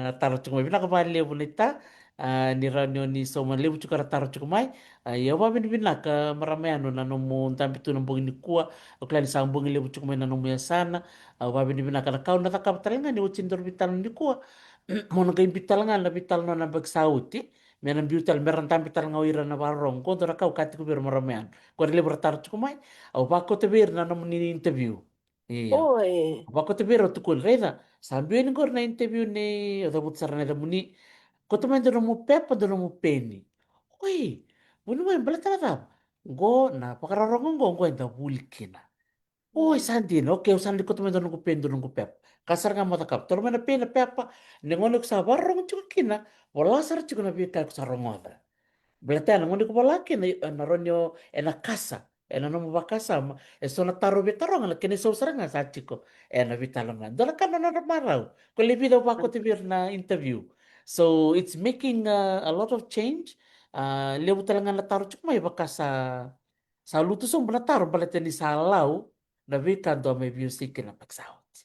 na taro tiko mai. Vinaka vakalevu na ita. A, ni rawa ni o ni sauma levu tiko era taro tiko mai. A, ia au vavinavinaka marama Yanu na nomu dabe tu na bogi nikua. Au kila ni sa bogi levu tiko mai na nomu yasana. Au vavinavinaka na ka au na cakava tale ga ni oti daru veitalanoa nikua. Mo na qai biu tale ga na veitalanoa na baki sa oti. Me na biu tale, me ra dabe tale ga o ira na vakarorogo. Qo dua na ka au kaya tiko vei ira marama Yanu. Ko ira levu ra taro tiko mai. Au vakauta vei ira na nomuni interview. Io. Oi. Au vakauta vei ira, au tukuna, raica, sa biu yani qori na interview nei, au cavuta sara na yacamuni. Kauta mai dua nomu pepa, dua nomu peni. Oi, vuniwai, baleta na cava? Qo na vakarorogo qo, qo eda vuli kina. Oi, sa dina. Okay, au sa na kauta mai dua noqu pei, dua noqu pepa. Ka sara ga mo cakava, toro mai na pei, na pepa. Na gauna ko sa vakarorogo tiko kina, vola sara tiko na veika ko sa rogoca. Baleta ya na gauna ko vola kina, e na rawa ni o, e na kasa, e na nomu vakasama, e so na taro veitaroga, na kena isau sara ga sa tiko e na veitalanoa. Dua na ka na nodra marau. Ko levu au vakoti vei ira na interview. So it's making uh, a lot of change. Uh, levu tale ga na taro tiko mai vaka sa, sa lutu sobu na taro baleta ni sa lau na veika dua mai veiwasei kina na yabaki sa oti.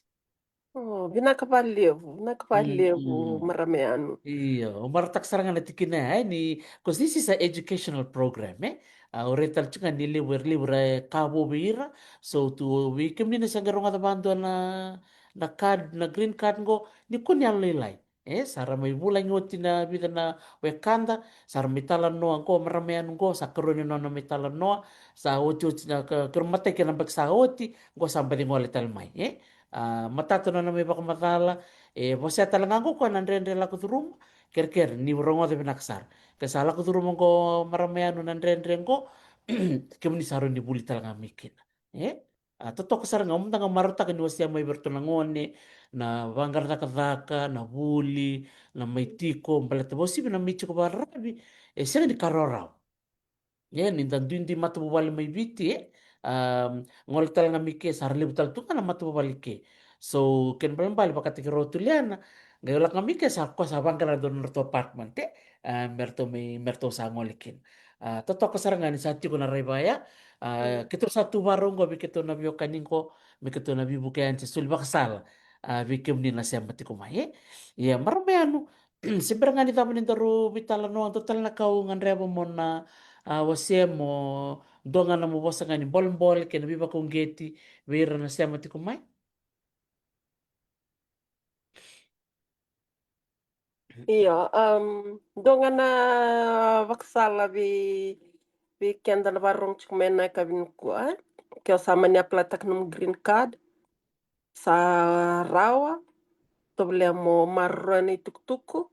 Oh, vinaka vakalevu, vinaka vakalevu, mm, marama Yanu. Io, au marautaka sara ga na tikina ya, e, ni, 'cause this is a educational program, e? A, au raica tale tiko ga ni levu, era levu era ka vou vei ira. So tu vei kemuni na se qai rogoca vakadua na, na card, na green card qo, ni kua ni yalolailai. E, sa ra mai vulagi oti na vica na wekada, sa ra mai talanoa qo, marama Yanu qo, sa karua ni nona mai talanoa, sa otioti na ka, keirau matai kei na yabaki sa oti, qo sa baci gole tale mai, e? A, matata nona mai vakamacala, e, vosa tale ga qo koya na dredre lako curuma, kerekere, ni rogoca vinaka sara. Ke sa lako curuma qo marama Yanu na dredre qo, kemuni sa rawa ni vuli tale ga mai kina. E? A, totoka sara ga, au mada ga marautaka ni wasea mai vei iratou na gone, na vaqara cakacaka, na vuli, na mai tiko, baleta vakauasivi na mai tiko vakararavi, e sega ni ka rawarawa. E, ni da duidui matavuvale mai Viti, e, a, gole tale ga mai ke, sa ra levu tale tu ga na matavuvale ke. So, kena ibalebale vakataki rau tuliana, qai lako ga mai ke, sa koya sa vaqara dua na nodratou apartment, e, a, me ratou mai, me ratou sa gole kina. A, totoka sara ga ni sa tiko na raiva ya. A, keitou sa tu varau qo vei keitou na veiwekani qo, me keitou na veivuke yani se soli vakasala, a, vei kemuni na sema tiko mai, e. Ia, marama Yanu, se bera ga ni cava ni daru veitalanoa, dua tale na ka au gadreva mo na, a, wasea, mo dua ga na mo vosa ga ni bolebole kei na veivakauqeti vei ira na sema tiko mai. Io, um, dua ga na vakasala vei, vei keda na vakarorogo tiko mai na yakavi nikua, e? Ke o sa mani apply-taka nomu green card, sa rawa, tovolea mo maroroya na itukutuku,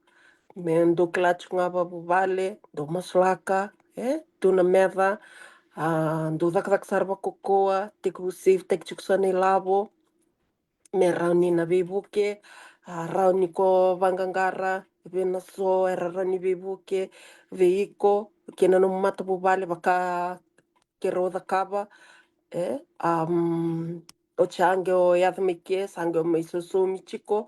me dou kila tiko ga vakavuvale, dou masulaka, e? Tu na meca, a, dou cakacaka sara vakaukauwa, tekivu safe-taki tiko so na ilavo, me rawa ni na veivuke, a, rawa ni ko vaqaqara vei na so era rawa ni veivuke vei iko kei na nomu matavuvale vaka keirau cakava, e, um, oti sa qai o yaco mai ke, sa qai o mai sausaumi tiko,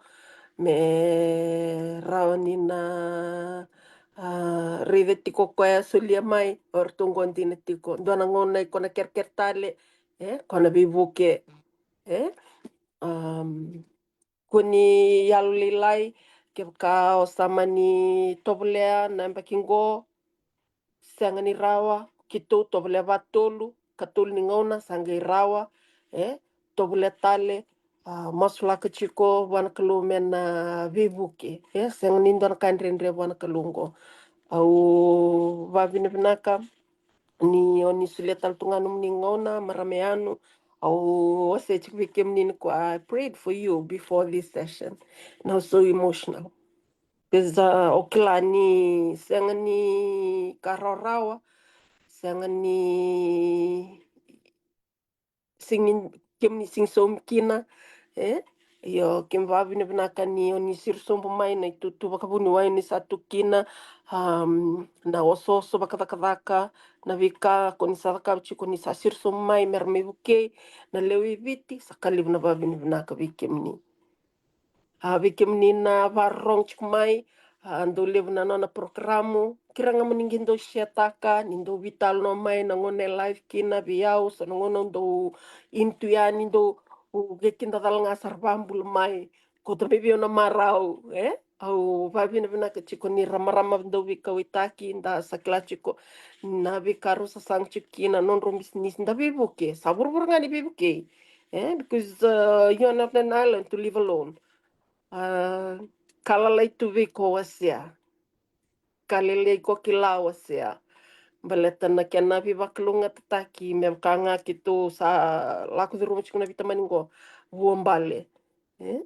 me rawa ni na, a, raica tiko o koya solia mai, o ratou qo dina tiko. Dua na gauna iko na kerekere tale, e, ko na veivuke, e, um, kua ni yalolailai, kevaka o sa mani tovolea na yabaki qo, sega ni rawa, keitou tovolea vakatolu, katolu ni gauna, sa qai rawa, e, tovolea tale, a, masulaka tiko vua na Kalou me na veivuke, e, sega ni dua na ka dredre vua na Kalou qo. Au vavinavinaka ni o ni solia tale tu ga nomuni gauna, marama Yanu, au wasea tiko vei kemuni nikua, I prayed for you before this session. And I was so emotional. Because, uh, o kila ni sega ni ka rawarawa, sega ni sega ni, kemuni sega ni saumi kina, e? Io, keimami vavinavinaka ni o ni siro sobu mai na itutu vakavuniwai ni sa tu kina, um, na osooso vakacakacaka, na veika ko ni sa cakava tiko ni sa siro sobu mai me ra mai vukei na lewe i Viti, sa ka levu na vavinavinaka vei kemuni. A, vei kemuni na vakarorogo tiko mai, a, dau levu na nona porokaramu, kerea ga mo ni qai dau share-taka, ni dau veitalanoa mai na gauna e live kina vei au, so na gauna au dau into yani, dau, u, qai kidacala ga sa ra vakabula mai, kauta mai vei au na marau, e? Au vavinavinaka tiko ni ra marama dau veikauwaitaki, da sa kila tiko na veika rau sasaga tiko kina, nodrau bisinisi, da veivuke, sa vuravura ga ni veivukei, e? Because, uh, you are not an island to live alone. A, ka lalai tu vei iko wasea. Ka lailai iko kila wasea. Baleta na kena veivakalougatataki me vaka ga keitou sa lako curuma tiko na veitamani qo. Vuabale. E?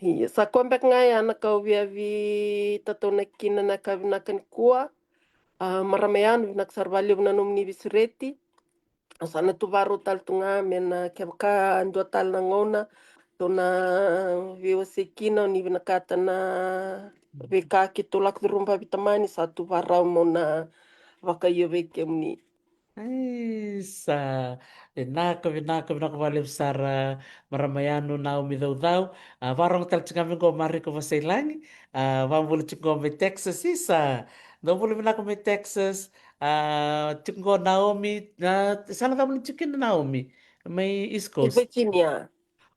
Io, sa koya beka ga ya na ka au via veitataunaki kina na ka vinaka nikua. A, marama Yanu, vinaka sara vakalevu na nomuni veisureti. Au sa na tu vakarau tale tu ga me na kevaka dua tale na gauna tou na veiwasei kina, o ni vinakata na veika keitou lako curuma vakavitamani, sa tu vakarau meu na vakaio vei kemuni. Isa, vinaka, vinaka, vinaka vakalevu sara marama Yanu, Naomi Caucau. A, vakarogo tale tiko ga mai qo Marika Vasailagi. A, vakabula tiko qo mai Texas, isa. Dou bula vinaka mai Texas. A, tiko qo Naomi, a, sa na cava ni tiko kina Naomi? Mai East Coast. Virginia.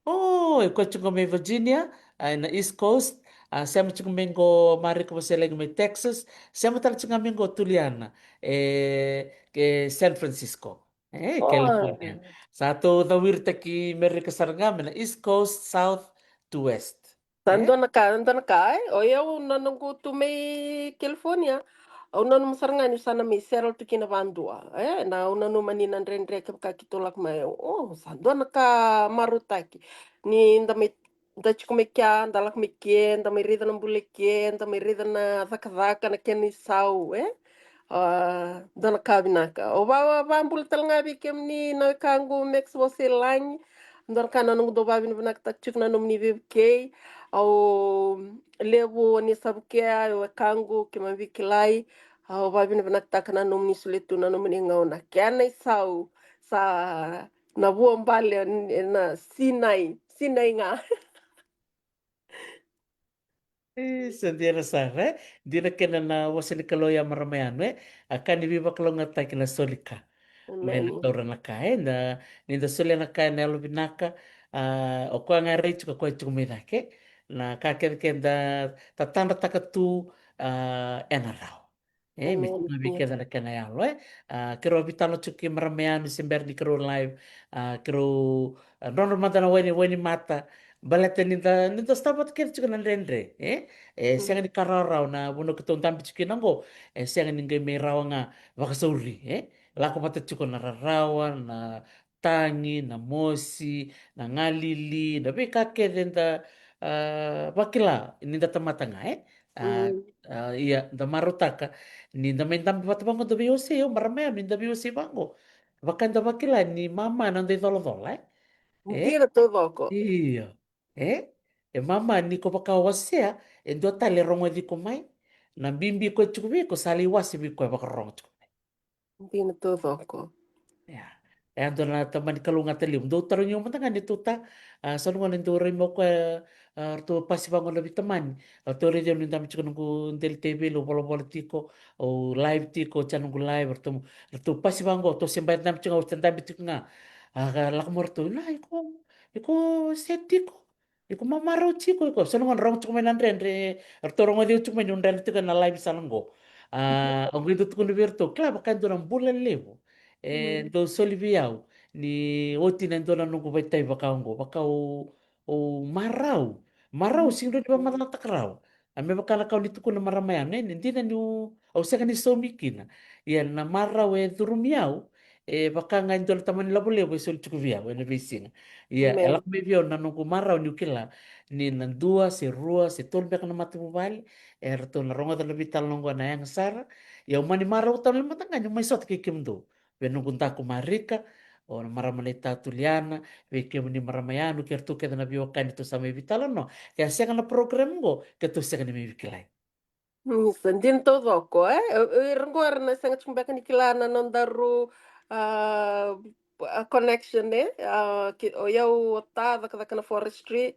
O, e koya tiko qo mai Virginia, a, na East Coast. A, sema tiko mai qo Marika Vasailagi mai Texas. Sema tale tiko ga mai qo Tuliana, e, e San Francisco. E, California. Sa tou cawiritaki Merika sara ga mai na East Coast, South to West. Sa dua na ka, dua na ka, e? O yau na noqu tu mai California. Au nanuma sara ga niu sa na mai settle tu kina vadua, e? Na au nanuma ni na dredre kevaka keitou lako mai. O, sa dua na ka marautaki. Ni da mai, da tiko mai kea, da lako mai ke, da mai raica na bula ke, da mai raica na cakacaka, na kena isau, e? A, dua na ka vinaka. Au va, va, vakabula tale ga vei kemuni na wekaqu Max Voselagi. Dua na ka na noqu dau vakavinavinakataka tiko na nomuni veivukei. Au levu ni sa vukea, e wekaqu, keimami veikilai. Au vakavinavinakataka na nomuni solia tu na nomuni gauna. Kena isau sa na vuabale, e, na sinai, sinai ga. E, sa dina sara, e? Dina kena na vosa ni Kalou ya marama Yanu, e? A ka ni veivakalougatataki na soli ka. Mai na taura na ka, e? Na, ni da solia na ka ena yalo vinaka, a, o koya ga e rai tiko, o koya e tiko mai cake. Na ka kece kece da tatadrataka tu, a, ena rawa. E, me tiko vei keda na kena yalo, e. A, keirau a vitalo tiko kei marama Yanu se bera ni keirau live, a, keirau, a, drodro mada na wai ni, wai ni mata, baleta ni da, ni da stava vata kece tiko na dredre, e. E sega ni ka rawarawa na vanua keitou dabe tiko kina qo, e sega ni qai mai rawa ga vakasauri, e. Lako vata tiko na rarawa, na tagi, na mosi, na galili, na veika kece da, a, vakila ni da tamata ga, e? A, a, ia, da marautaka ni da mai dabe vata vaqo, da veiwasei, au marama Yanu, ni da veiwasei vaqo. Vaka da vakila ni mama na noda icolacola, e? E? Dina taucoko. Io. E? E mama ni ko vaka o wasea, e dua tale e rogoci iko mai. Na bibi ko e tiko vei iko, sa lai wase vei koya vakarorogo tiko mai. Dina taucoko. Ia. E a dua na tamani kalougata levu. Dou tarogi au mada ga ni tou ta, a, sa na gona dou rai mai o koya, a, ratou pasi vaqo na veitamani. Ratou raici au ni dabe tiko noqu deli teveli, au volavola tiko, au live tiko, au tiko noqu live, ratou, ratou pasi vaqo, tou se bai dabe tiko ga, au se dabe tiko ga. A, ka lako mai ratou, na, iko, iko se tiko. Iko mamarau tiko, iko. Sa na gona rogo tiko mai na dredre, ratou rogoci au tiko mai niu dredre tiko ena live sala qo. A, au qai dau tukuna vei iratou, kila vaka e dua na bula levu e dau soli vei au ni oti na dua na noqu vakaitavi vaka oqo, vaka au, au marau. Marau sega ni dua ni vakamacalataka rawa. A, me vaka na ka o ni tukuna marama Yanu, e, ni dina niu, au sega ni saumi kina. Ia na marau e curumi au, e vaka ga e dua na tamani lavo levu e soli tiko vei au ena veisiga. Ia e lako mai vei au na noqu marau niu kila ni na dua se rua se tolu beka na matavuvale eratou na rogoca na veitalanoa qo ena yaga sara. Ia au mani marau tale mada ga niu mai sota kei kemudou. Vei noqu daku Marika, o na marama na ita Tuliana, vei kemuni marama Yanu, kei ratou kece na veiwekani tou sa mai veitalanoa. Ke a sega na program qo, keitou sega ni mai veikilai. Mm, sa dina taucoko, e? E, e, ira qo era na sega tiko beka ni kila na nodaru, a, a connection, e? A, ke, o yau o ta cakacaka na forestry,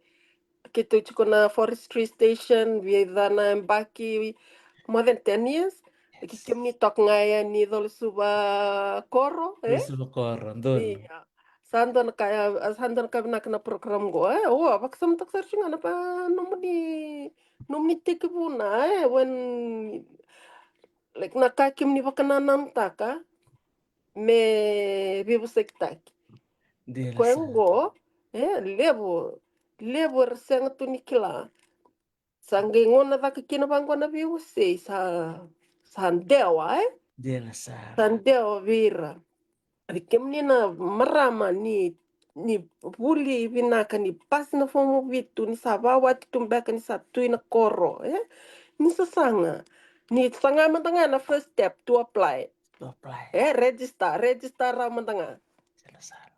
keitou tiko na forestry station vei ca na yabaki, more than ten years. Kei kemuni toka ga yani Colo Suva Koro, e? Colo Suva Koro, donu. Ia. Sa dua na ka, a, sa dua na ka vinaka na program qo, e? Ua vakasamataka sara tiko ga na pa nomuni, nomuni tekivuna, e? When, like, na ka kemuni vakanananutaka me veivosakitaki. Koya qo, e, levu, levu era sega tu ni kila. Sa qai gauna caka kina vaqo na veiwasei, sa, sa dewa, e? Sa dewa vei ira. Vei kemuni na marama ni, ni vuli vinaka, ni pasi na fomu vitu, ni sa vawati tu beka, ni sa tu ina koro, e? Ni sasaga. Ni saga mada ga na first step to apply. To apply. E, register, register rawa mada ga. Sala sala.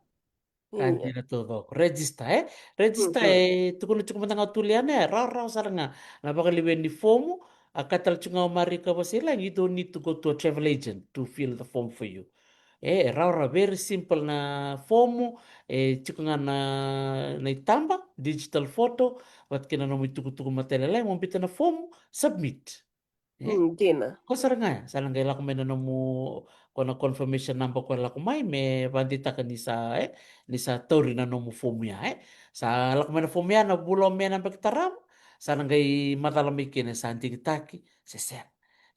Ka dina taucoko. Register, e? Register, e tukuna tiko mada ga o Tuliana, e rawarawa sara ga na vakalewe ni fomu. A ka tale tiko ga o Marika Vasilagi, you don't need to go to a travel agent to fill the form for you. E, e rawarawa, very simple na fomu. E tiko ga na, na itaba, digital photo, vata kei na nomu itukutuku matailalai, mo bita na fomu, submit. E? Mm, dina. Ko sara ga ya, sa na qai lako mai na nomu, ko na confirmation number ko lako mai, me vakadeitaka ni sa, e, ni sa tauri na nomu fomu ya, e. Sa lako mai na fomu ya na vula o Me na yabaki tarava, sa na qai macala mai kina sa digitaki se sega.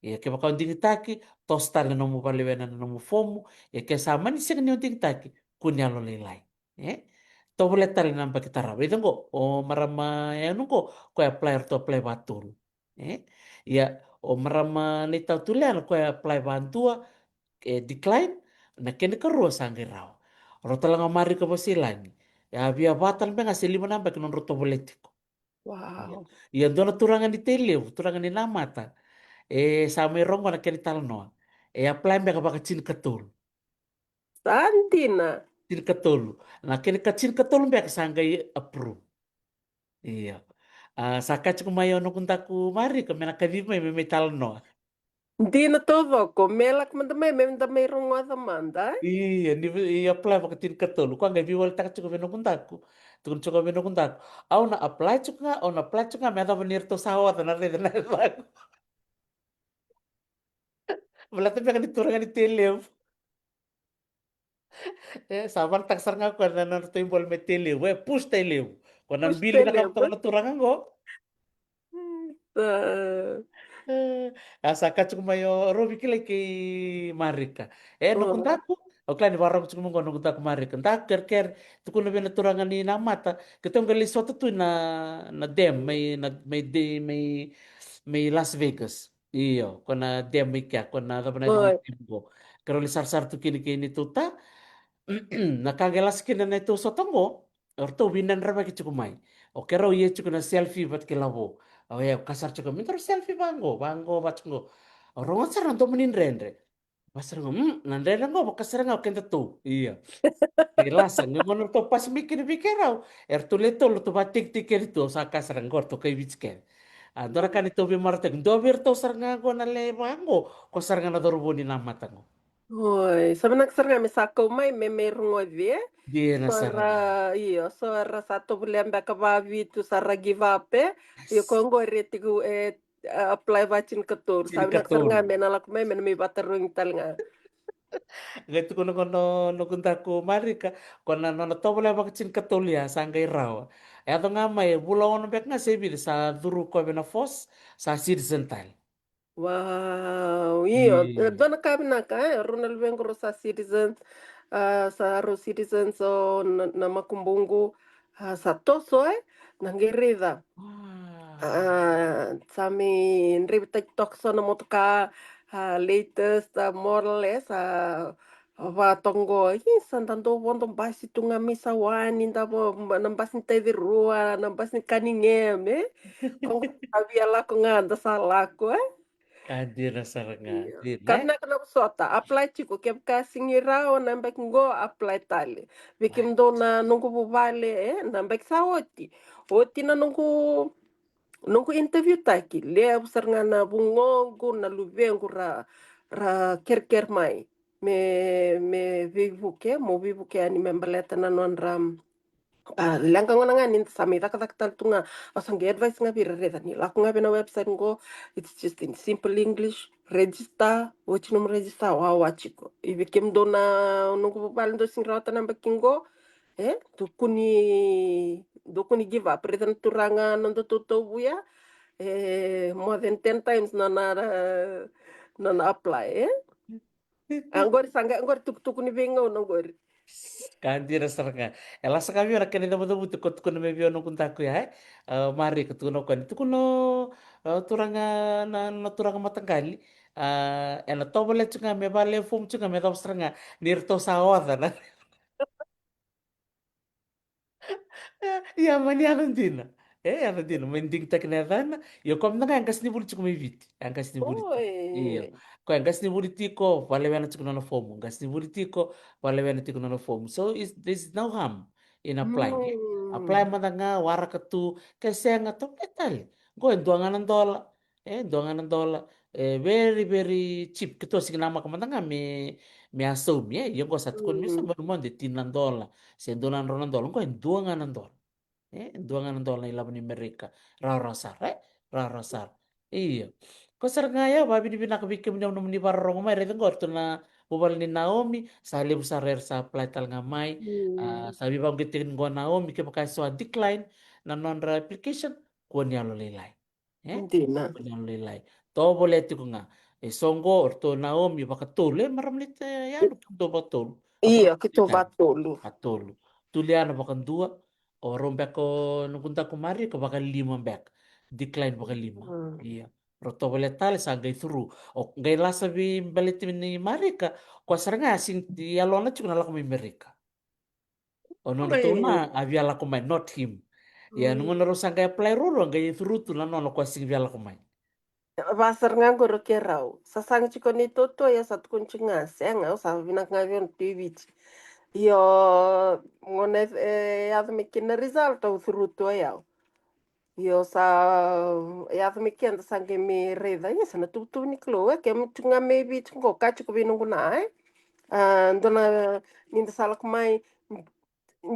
Ia kevaka o digitaki, toso tale na nomu valewena na nomu fomu. Ia ke sa mani sega ni o digitaki, kua ni yalolailai. E? Tovolea tale na yabaki tarava. Ia qo, o marama ya qo, ko e apply, ratou apply vakatolu. E? Ia o marama naita o Tuliana, ko e apply vakadua, e decline, na kena ikarua sa qai rawa. O rau tale ga o Marika Vasilagi, e a via va tale beka ga se lima na yabaki nodrau tovolea tiko. Wow. Ia dua na turaga ni Tailevu, turaga ni Namata, e sa mai rogo na kena italanoa. E apply beka vakatinikatolu. Sa dina. Tinikatolu. Na kena ikatinikatolu beka sa qai approve. Ia. A, sa kaci tiko mai o noqu daku Marika me na kacivi mai me mai talanoa. Dina taucoko, me lako mada mai, me da mai rogoca mada. Ia, ni, i apply vakatinikatolu. Ko a qai veiwaletaka tiko vei noqu daku. Tukuna tiko vei noqu daku, au na apply tiko ga, au na apply tiko ga, me yacova ni ratou sa oca na raica na yacaqu. Baleta beka ni turaga ni Tailevu. E, sa valataka sara ga koya na nodratou ibola me Tailevu, e, Push Tailevu. Ko na bili na ka toka na turaga qo. A, sa kaci tiko mai o Rovi Kilai kei Marika. E, noqu daku, o kila ni vakarogo tiko mai qo noqu daku Marika. Daku kerekere, tukuna vei na turaga ni Namata, keitou qai lai sota tu na, na dam mai, na, mai, de, mai, mai Las Vegas. Io, ko na dam mai kea, ko na cava na yaca na dam qo. Keirau lai sarasara tu kina kei neitou ta. Na ka qai lasa kina na neitou sota qo, o ratou vinadravaki tiko mai. O keirau ia tiko na selfie vata kei Lavo. Au ia, ka sara tiko, me daru selfie vaqo, vaqo, vaqo. Au rogoca sara na domo ni dredre. Vaka sara ga, mm, na dredre qo, vaka sara ga o kedatou. Ia. Qai lasa, qai gauna ratou pasi mai kina vei keirau. Eratou le tolu, ratou vakatekiteki kece tu, au sa ka sara ga, ratou kai Viti kece. A, dua na ka neitou veimarautaki, dua vei iratou sara ga qo na le vaqo, ko sara ga na cauravou ni Namata qo. Oi, sa vinaka sara ga me sa kau mai, me, me rogoci, e? Dina sara. Io, so era sa tovolea beka vavitu, sa ra give up, e? Io, ko qori e tiko, e, apply vakatinikatolu. Sa vinaka sara ga me na lako mai, me na mai vatarogi tale ga. Qai tukuna qo na noqu daku Marika, ko na nona tovolea vakatinikatolu ya sa qai rawa. E yaco ga mai, e vula ono beka ga se vica sa curu koya vei na force, sa citizen tale. Wow, io, dua na ka vinaka, e, rau na luvequ rau sa citizens, a, sa rau citizens o na, na makubuqu, a, sa toso, e, na qai raica. A, sa mai draivataki toka so na motoka, a, latest, a, model, e, sa vatoqo, i, sa da dau vodo basi tu ga mai Sawani, da vo, na basi ni Taicirua, na basi ni Cunningham, e? Ko qo sa via lako ga, da sa lako, e? Ka dina sara ga, dina. Ka vinaka na vosota, apply tiko, kevaka sigi rawa na yabaki qo, apply tale. Vei kemudou na noqu vuvale, e, na yabaki sa oti. Oti na noqu, noqu interview taki, levu sara ga na vugoqu, na luvequ ra, ra kerekere mai. Me, me veivuke, mo veivuke yani me baleta na nodra, a, leqa gona ga ni da sa mai cakacaka tale tu ga. Au sa qai advice ga vei ira, raica ni lako ga vei na website qo, it's just in simple English, register, oti nomu register, wawa tiko. I vei kemudou na noqu vuvale dou sigi rawata na yabaki qo, e, dou kua ni, dou kua ni give up, raica na turaga na noda tautauvata, e, more than ten times na, na, na, na apply, e? A, qori sa qai, qori tukutuku ni veigauna qori. Ka dina sara ga. E lasa ga vei au na kena icavucavuti ko tukuna mai vei au noqu daku ya, e? A, Marika, tukuna o koya ni tukuna o, a, turaga na, na turaga mataqali. A, ena tovolea tiko ga me vale fomu tiko ga me yacova sara ga ni ratou sa oca na. Ia, mani yaco dina. E, yaca dina, mai digitaki na yacana. Io, koya mada ga e qasenivuli tiko mai Viti. E qasenivuli tiko. Io. Koya e qasenivuli tiko, valewena tiko nona fomu. Qasenivuli tiko, valewena tiko nona fomu. So is, there's no harm in applying, e? Apply mada ga, waraka tu, ke sega, tovolea tale. Qo e dua ga na dola. E, dua ga na dola. E, very, very cheap. Keitou sega ni namaka mada ga me, me a saumi, e. Ia qo sa tukuni me sa mani mode tini na dola. Se dua na drau na dola. Qo e dua ga na dola. E, dua ga na dola na ilavo ni Merika. Rawarawa sara, e? Rawarawa sara. Io. Ko sara ga ya, vavinavinaka vei kemuni au nomuni vakarorogo mai, raica qo, ratou na vuvale ni Naomi, sa levu sara era sa apply tale ga mai. A, sa veivakauqeti tiko qo Naomi, kevaka e so a decline na nodra application, kua ni yalolailai. E? Dina. Kua ni yalolailai. Tovolea tiko ga. E so qo, o ratou Naomi vakatolu, e, marama ni te yalu, keitou vakatolu. Io, keitou vakatolu. Vakatolu. Tuliana vakadua, o rau beka o noqu daku Marika, vakalima beka. Decline vakalima. Ia. Rau tovolea tale sa qai through. O qai lasa vei baleti ni Marika, koya sara ga a sega ni yalona tiko na lako mai Merika. O nodratou na a via lako mai, not him. Ia, na gauna rau sa qai apply ruarua, qai through tu na nona koya sega ni via lako mai. Vaka sara ga qori o keirau. Sa saga tiko ni totoya, sa tukuni tiko ga, sega, au sa vinaka ga vei au na tu i Viti. Io, gauna e, e yaco mai kina na result, au through tu o yau. Io, sa yaco mai keda sa qai mai raica, ia sa na tuvatuva ni Kalou, e, keimami tiko ga mai Viti qo, ka tiko vei noqu na, e. A, dua na, ni da sa lako mai,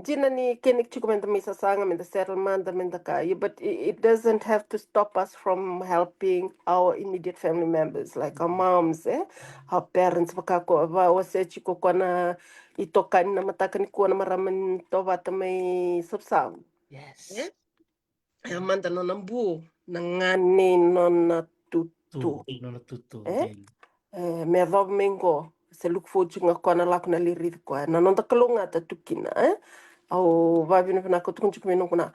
dina ni kena tiko meda mai sasaga, meda settle mada, meda ka. Yeah, but it, it doesn't have to stop us from helping our immediate family members, like our moms, eh? Our parents, vaka ko, va, o se tiko ko na itokani na mataka nikua na marama ni tovata mai Savusavu. Yes. Eh? E mada nona bu, na gane nona tutu. Tu, nona tutu, eh? E, me yacova mai qo, se look forward tiko ga koya na lako na lai raici koya. Na noda kalougata tu kina, eh? Au vavinavinaka, au tukuna tiko mai noqu na.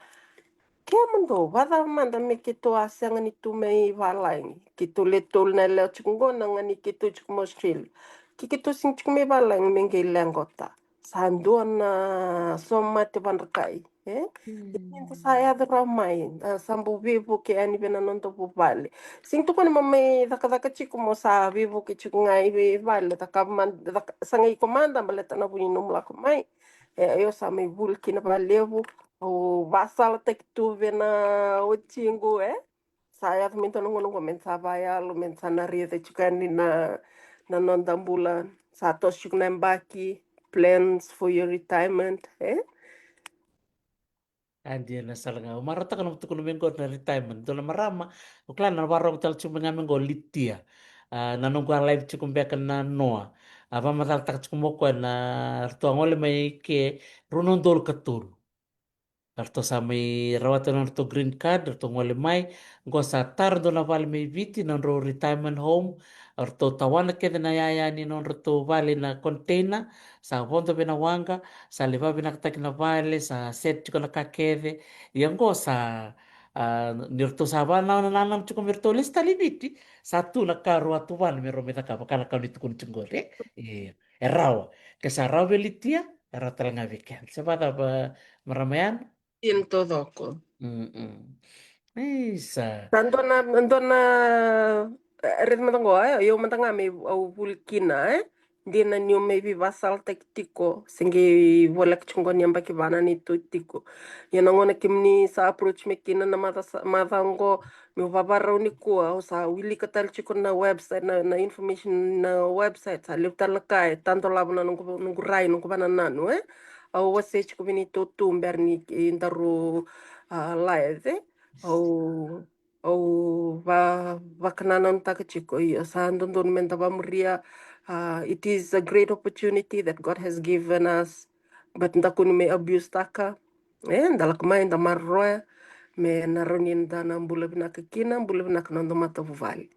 Kemudou, vacava mada me keitou a sega ni tu mai valagi. Keitou le tolu na yalewa tiko qo, na gane keitou tiko mai Australia. Ke keitou sega tiko mai valagi me qai leqota. Sa dua na somate vadrakai, eh? Ia ni da sa yaco rawa mai, da sa bau veivuke yani vei na noda vuvale. Sega ni tukuni mo mai cakacaka tiko mo sa veivuke tiko ga i vale, cakava mada, caka, saga iko mada baleta na vu ni nomu lako mai. E, io sa mai vuli kina vakalevu, au vasalataki tu vei na watiqu, eh? Sa yaco mai dua na gauna qo me da sa vayalo, me da sa na raica tiko yani na, na noda bula. Sa toso tiko na yabaki, plans for your retirement, eh? A dina sara ga. Au marautaka na tukuna mai qo na retirement. Dua na marama, au kila na vakarorogo tale tiko mai ga mai qo Litia. A, na noqu a live tiko beka na noa. A vakamacalataka tiko mai o koya na ratou a gole mai ke rua na udolu ka tolu. Ratou sa mai rawata na nodratou green card, ratou gole mai. Qo sa tara dua na vale mai Viti, na nodratou retirement home. Ratou tawana kece na yaya ni nodratou vale na container, sa vodo vei na waqa, sa lai vavinakataki na vale, sa set tiko na ka kece. Ia qo sa, a, ni ratou sa vananananu tiko me ratou lesu tale i Viti, sa tu na ka rau a tuvana me rau mai cakava, ka na ka ni tukuni tiko qori, e? Io. E rawa. Ke sa rawa vei Litia, e rawa tale ga vei keda. Se vacava, marama yani? Io, taucoko. Mm-mm. Isa. Sa dua na, dua na, e, raica mada qo, e, io mada ga me au vuli kina, e. Dina niu mai veivakasalataki tiko, se qai voleka tiko qo ni yabaki va na neitou tiko. Ia na gauna kemuni sa approach me kina na maca sa, maca qo, meu vavarau nikua, au sa wilika tale tiko na website, na, na information na website, sa levu tale na ka e tadolava na noqu, noqu rai, noqu vanananu, e. Au wasea tiko vei neitou tu bera ni, e, daru, a, live, e. Au, au va, vakanananutaka tiko, io, sa dodonu me da vamuria, a, it is a great opportunity that God has given us, but da kua ni mai abuse taka, e, da lako mai, da maroroya, me na rawa ni da na bula vinaka kina, bula vinaka na noda matavuvale.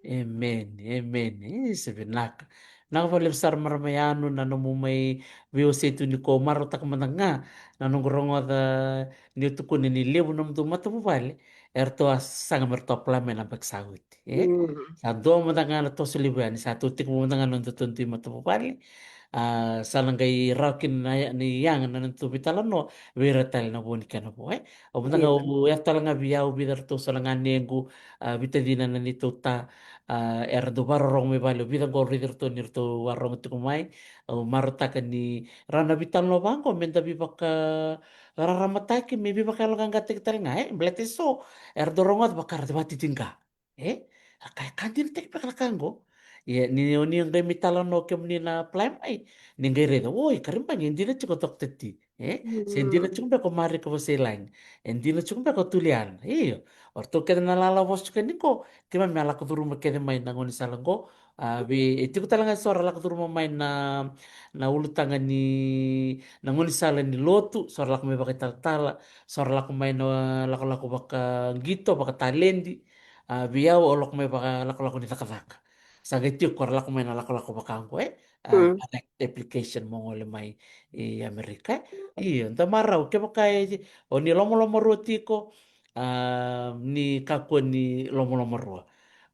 Amen, amen. E, sa vinaka. Vinaka vakalevu sara marama yani na nomu mai veiwasei tu nikua, marautaka mada ga na noqu rogoca niu tukuna ni levu nomudou matavuvale eratou a saga me ratou apply mai na yabaki sa oti, e? Mm. Sa dua mada ga na toso levu yani, sa tou tekivu mada ga na nodatou dui matavuvale. A, sa na qai rawa kina na ya-, ni yaga na neitou veitalanoa vei ira tale na vo ni kena vo, e. Au mada ga, io, au yaco tale ga vei au, vica ratou so na ganequ, a, veitacina na neitou ta, a, era dau vakarorogo mai vale, au vica qo au raici iratou ni ratou vakarorogo tiko mai. Au marautaka ni rawa na veitalanoa vaqo me da veivakararamataki, me veivakayaloqaqataki tale ga, e. Baleta eso era dau rogoca vaka ra vatitiqa. E? A ka, ka dina tiko beka na ka qo. Ia, ni, ni o ni qai mai talanoa kemuni na apply mai, ni qai raica, oi, karibagi, e dina tiko o Doctor T, e? Se dina tiko beka o Marika Vosailagi, e dina tiko beka o Tuliana. Io, o ratou kece na lala vosa tiko yani qo, keimami a lako curuma kece mai na gaunisala qo. A, vei, e tiko tale ga eso ra lako curuma mai na, na ulutaga ni, na gaunisala ni lotu, so ra lako mai vakaitalatala, so ra lako mai na lakolako vakaqito, vakataledi. A, vei au au lako mai vakalakolako ni cakacaka. Sa qai tiko ra lako mai na lakolako vaka qo, e? A, direct application mo gole mai i Amerika, e? Io, da marau, kevaka e, o ni lomalomarua tiko, a, ni kakua ni lomalomarua.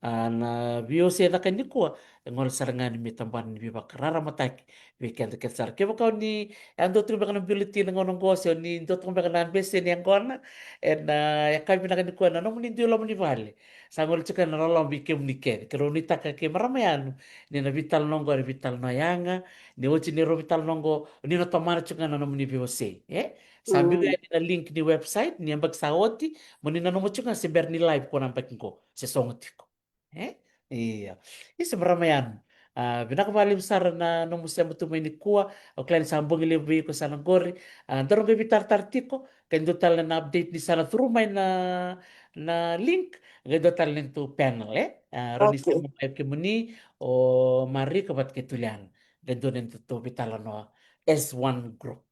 A, na veiwasei caka nikua, e gole sara ga ni me tabana ni veivakararamataki vei keda kece sara. Kevaka o ni, e dua tiko beka na bulletin na gauna qo, se o ni dua tiko beka na beseni yaqona, ena, e, ka vinaka nikua na nomuni dui loma ni vale. Sa gole tiko na loloma vei kemuni kece. Keirau nuitaka kei marama Yanu ni na veitalanoa qo era veitalanoa yaga, ni oti ni rau veitalanoa qo, ni na tomana tiko ga na nomuni veiwasei, e? Sa biu yani na link ni website, ni yabaki sa oti, mo ni nanuma tiko ga se bera ni live ko na yabaki qo, se sogo tiko. E? Ia. Isa marama Yanu. A, vinaka vakalevu sara na nomu sema tu mai nikua. Au kila ni sa bogi levu vei iko sa na qori. A, daru qai veitaratara tiko. Qai dua tale na update ni sa na curu mai na, na link. Qai dua tale na neitou panel, e? A, rau ni sema mai o kemuni, o Marika vata kei Tuliana. Qai dua na neitou veitalanoa as one group.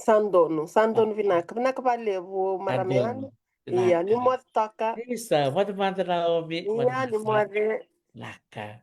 Sa donu, sa donu. Vinaka, vinaka vakalevu marama Yanu. Ia, ni moce toka. Isa, moce mada Naomi. Ia, ni moce. Naka.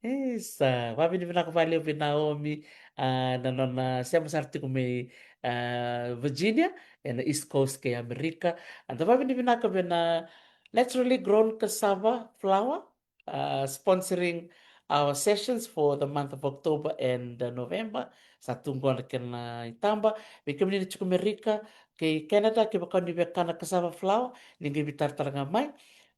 Isa, vavinavinaka vakalevu vei Naomi, a, na nona sema sara tiko mai, a, Virginia, ena East Coast kei Amerika. A, da vavinavinaka vei na Naturally Grown Cassava Flour, uh, sponsoring our sessions for the month of October and, uh, November. Sa tu qo na kena itaba. Vei kemuni na tiko Amerika kei Canada, kevaka ni via kana cassava flour, ni qai veitaratara ga mai.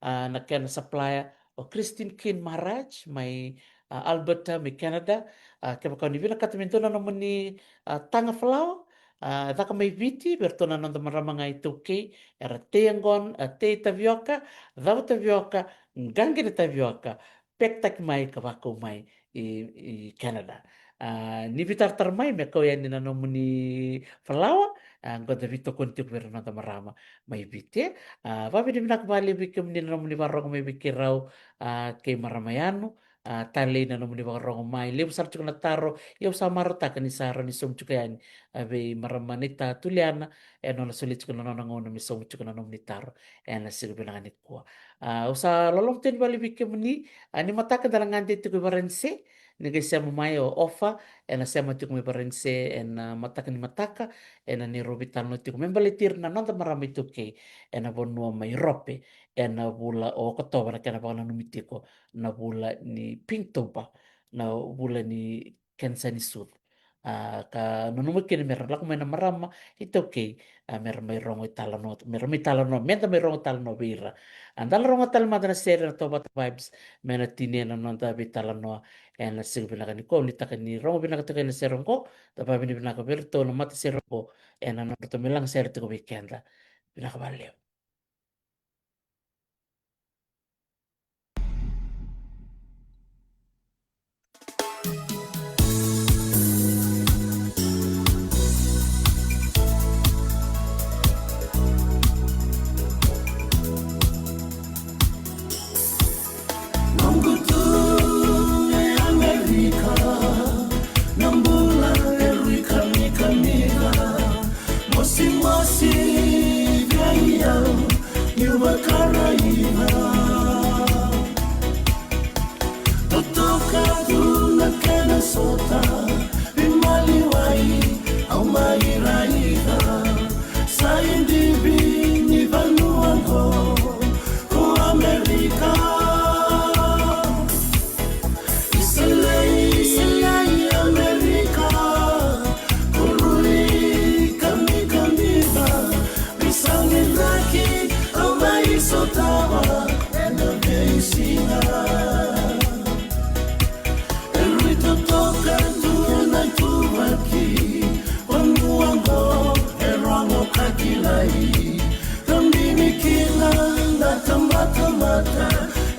Uh, na kena supplier o Christine Kin Maharaj mai, uh, Alberta, mai Canada. Uh, kevaka ni vinakata me dua na nomuni, uh, taga flour, a, caka mai Viti, vei ratou na noda marama ga iTaukei, era tei yaqona, a, tei tavioka, cavu tavioka, qaqi na tavioka, pekitaki mai ka vakau mai i, i Canada. A, ni veitaratara mai me kau yani na nomuni flour, a, qo da veitokoni tiko vei ira na noda marama mai Viti, e. A, vavinavinaka vakalevu vei kemuni na nomuni vakarorogo mai vei keirau, a, kei marama Yanu, a, talei na nomuni vakarorogo mai. Levu sara tiko na taro, ia au sa marautaka ni sa rawa ni sauma tiko yani, a, vei marama naita Tuliana, e nona solia tiko na nona gauna me sauma tiko na nomuni taro ena siga vinaka nikua. A, au sa loloma tu yani vakalevu vei kemuni, a, ni mataka da na gade tiko i Varanise, ni qai sema mai o Ofa, ena sema tiko mai Varanise ena mataka ni mataka, ena neirau veitalanoa tiko me baleti ira na noda marama iTaukei ena vanua mai Rope, ena vula o Okotova, na kena vakananumi tiko na vula ni Pinktober, na vula ni kenisa ni sucu. A, ka nanuma kina me ra lako mai na marama iTaukei, a, me ra mai rogo italanoa, me ra mai talanoa, me da mai rogo italanoa vei ira. A, da na rogo tale mada na sere na Tovata Vibes, me na tinia na noda veitalanoa ena siga vinaka nikua. Au nuitaka ni rogo vinaka tiko ena sere oqo, da vavinavinaka vei iratou na matasere oqo ena nodratou mai lagasere tiko vei keda. Vinaka vakalevu. Noqu tu e Amerika, na bula e rui kamikamica, mosimosi vei au.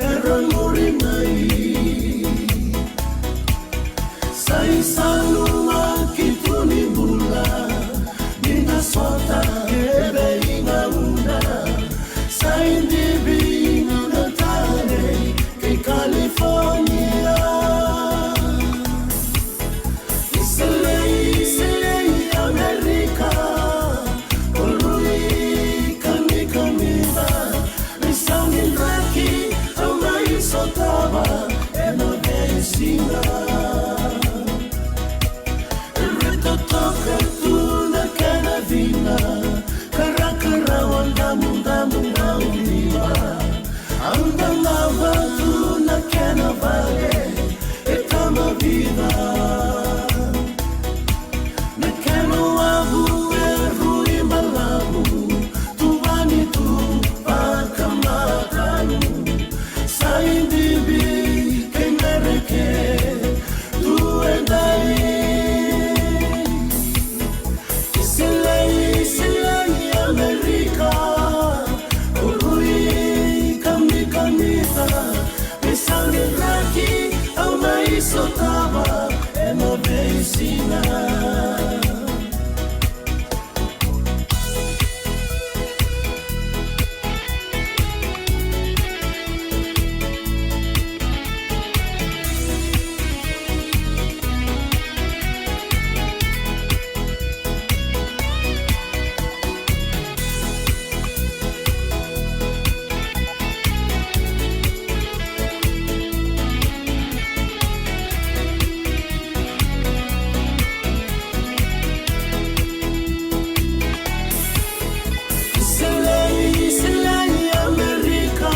Era muri mai. Sa isau na ki tu ni bula, ni na sota e vei gauna. Sa idivi na tale kei California. Iselei, Iselei, Amerika, o rui kamikamica, ni sau ni draki, au mai sotava ena veisiga. E rui totoka tu na kena vina, karakarawa damudamu na ulima. Au dagava tu na kena vale e tama vica. Na kena wavu e rui balavu, tuvani tu vakamatau. Sa idivi kei Mereke tu e dai. Isilai, Isilai, Amerika, o rui kamikamica, ni sau ni draki, au mai sotava ena veisiga. Isilai, Isilai, Amerika,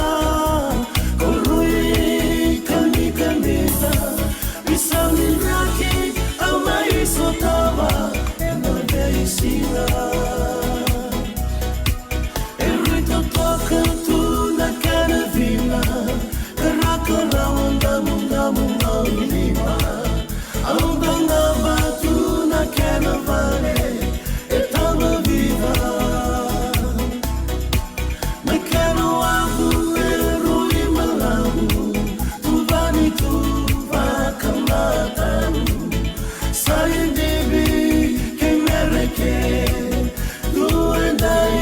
o rui kamikamica, ni sau ni draki, au mai sotava ena veisiga. E rui totoka tu na kena vina, karakarawa damudamu na ulima. Au dagava tu na kena vale e tama vica. Na kena wavu e rui balavu, tuvani tu vakamatau. Sa idivi kei Mereke tu e dai.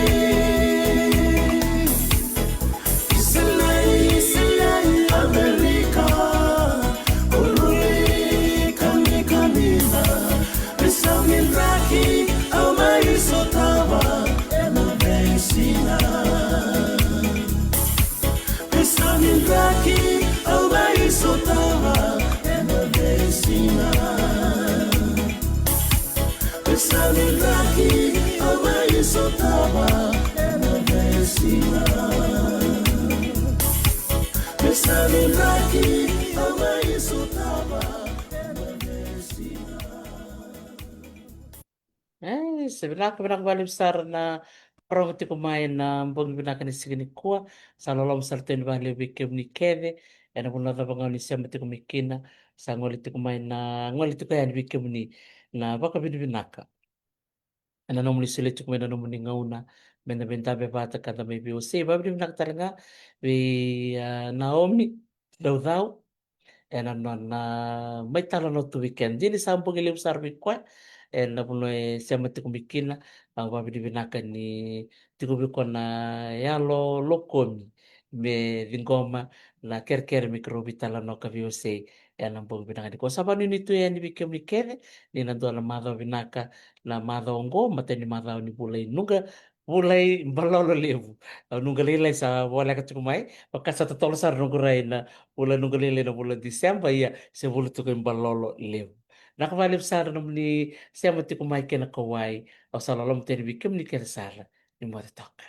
Isilai, Isilai, Amerika, o rui kamikamica, ni sau ni draki, au mai sotava ena veisiga. Ni sau ni draki, au mai sotava ena veisiga. Ni sau ni draki, au mai sotava ena veisiga. Ni sau ni draki, au mai sotava ena veisiga. E, sa vinaka, vinaka vakalevu sara na rogo tiko mai na bogi vinaka ni siga nikua. Sa loloma sara tiko ni vakalevu vei kemuni kece ena vanua cava ga o ni sema tiko mai kina. Sa gole tiko mai na, gole tiko yani vei kemuni na vakavinavinaka ena nomuni solia tiko mai na nomuni gauna me da mai dabe vata ka da mai veiwasei. Vakavinavinaka tale ga vei, a, Naomi Daucau ena nona mai talanoa tu vei keda. Dina ni sa bogi levu sara vei koya ena vanua e sema tiko mai kina. Au vakavinavinaka ni tiko vei koya na yalo lokomi me ciqoma na kerekere me keirau veitalanoa ka veiwasei ena bogi vinaka nikua. Sa vakanuinui tu yani vei kemuni kece ni na dua na macawa vinaka na macawa oqo, matai ni macawa ni vula i Nuqa, vula i Balolo Levu. Au, Nuqa Lailai sa voleka tiko mai, vaka sa totolo sara noqu rai na vula Nuqa Lailai na vula December, ia se vula tiko i Balolo Levu. Vinaka vakalevu sara nomuni sema tiko mai kei na kauwai. Au sa loloma tu yani vei kemuni kece sara ni moce toka.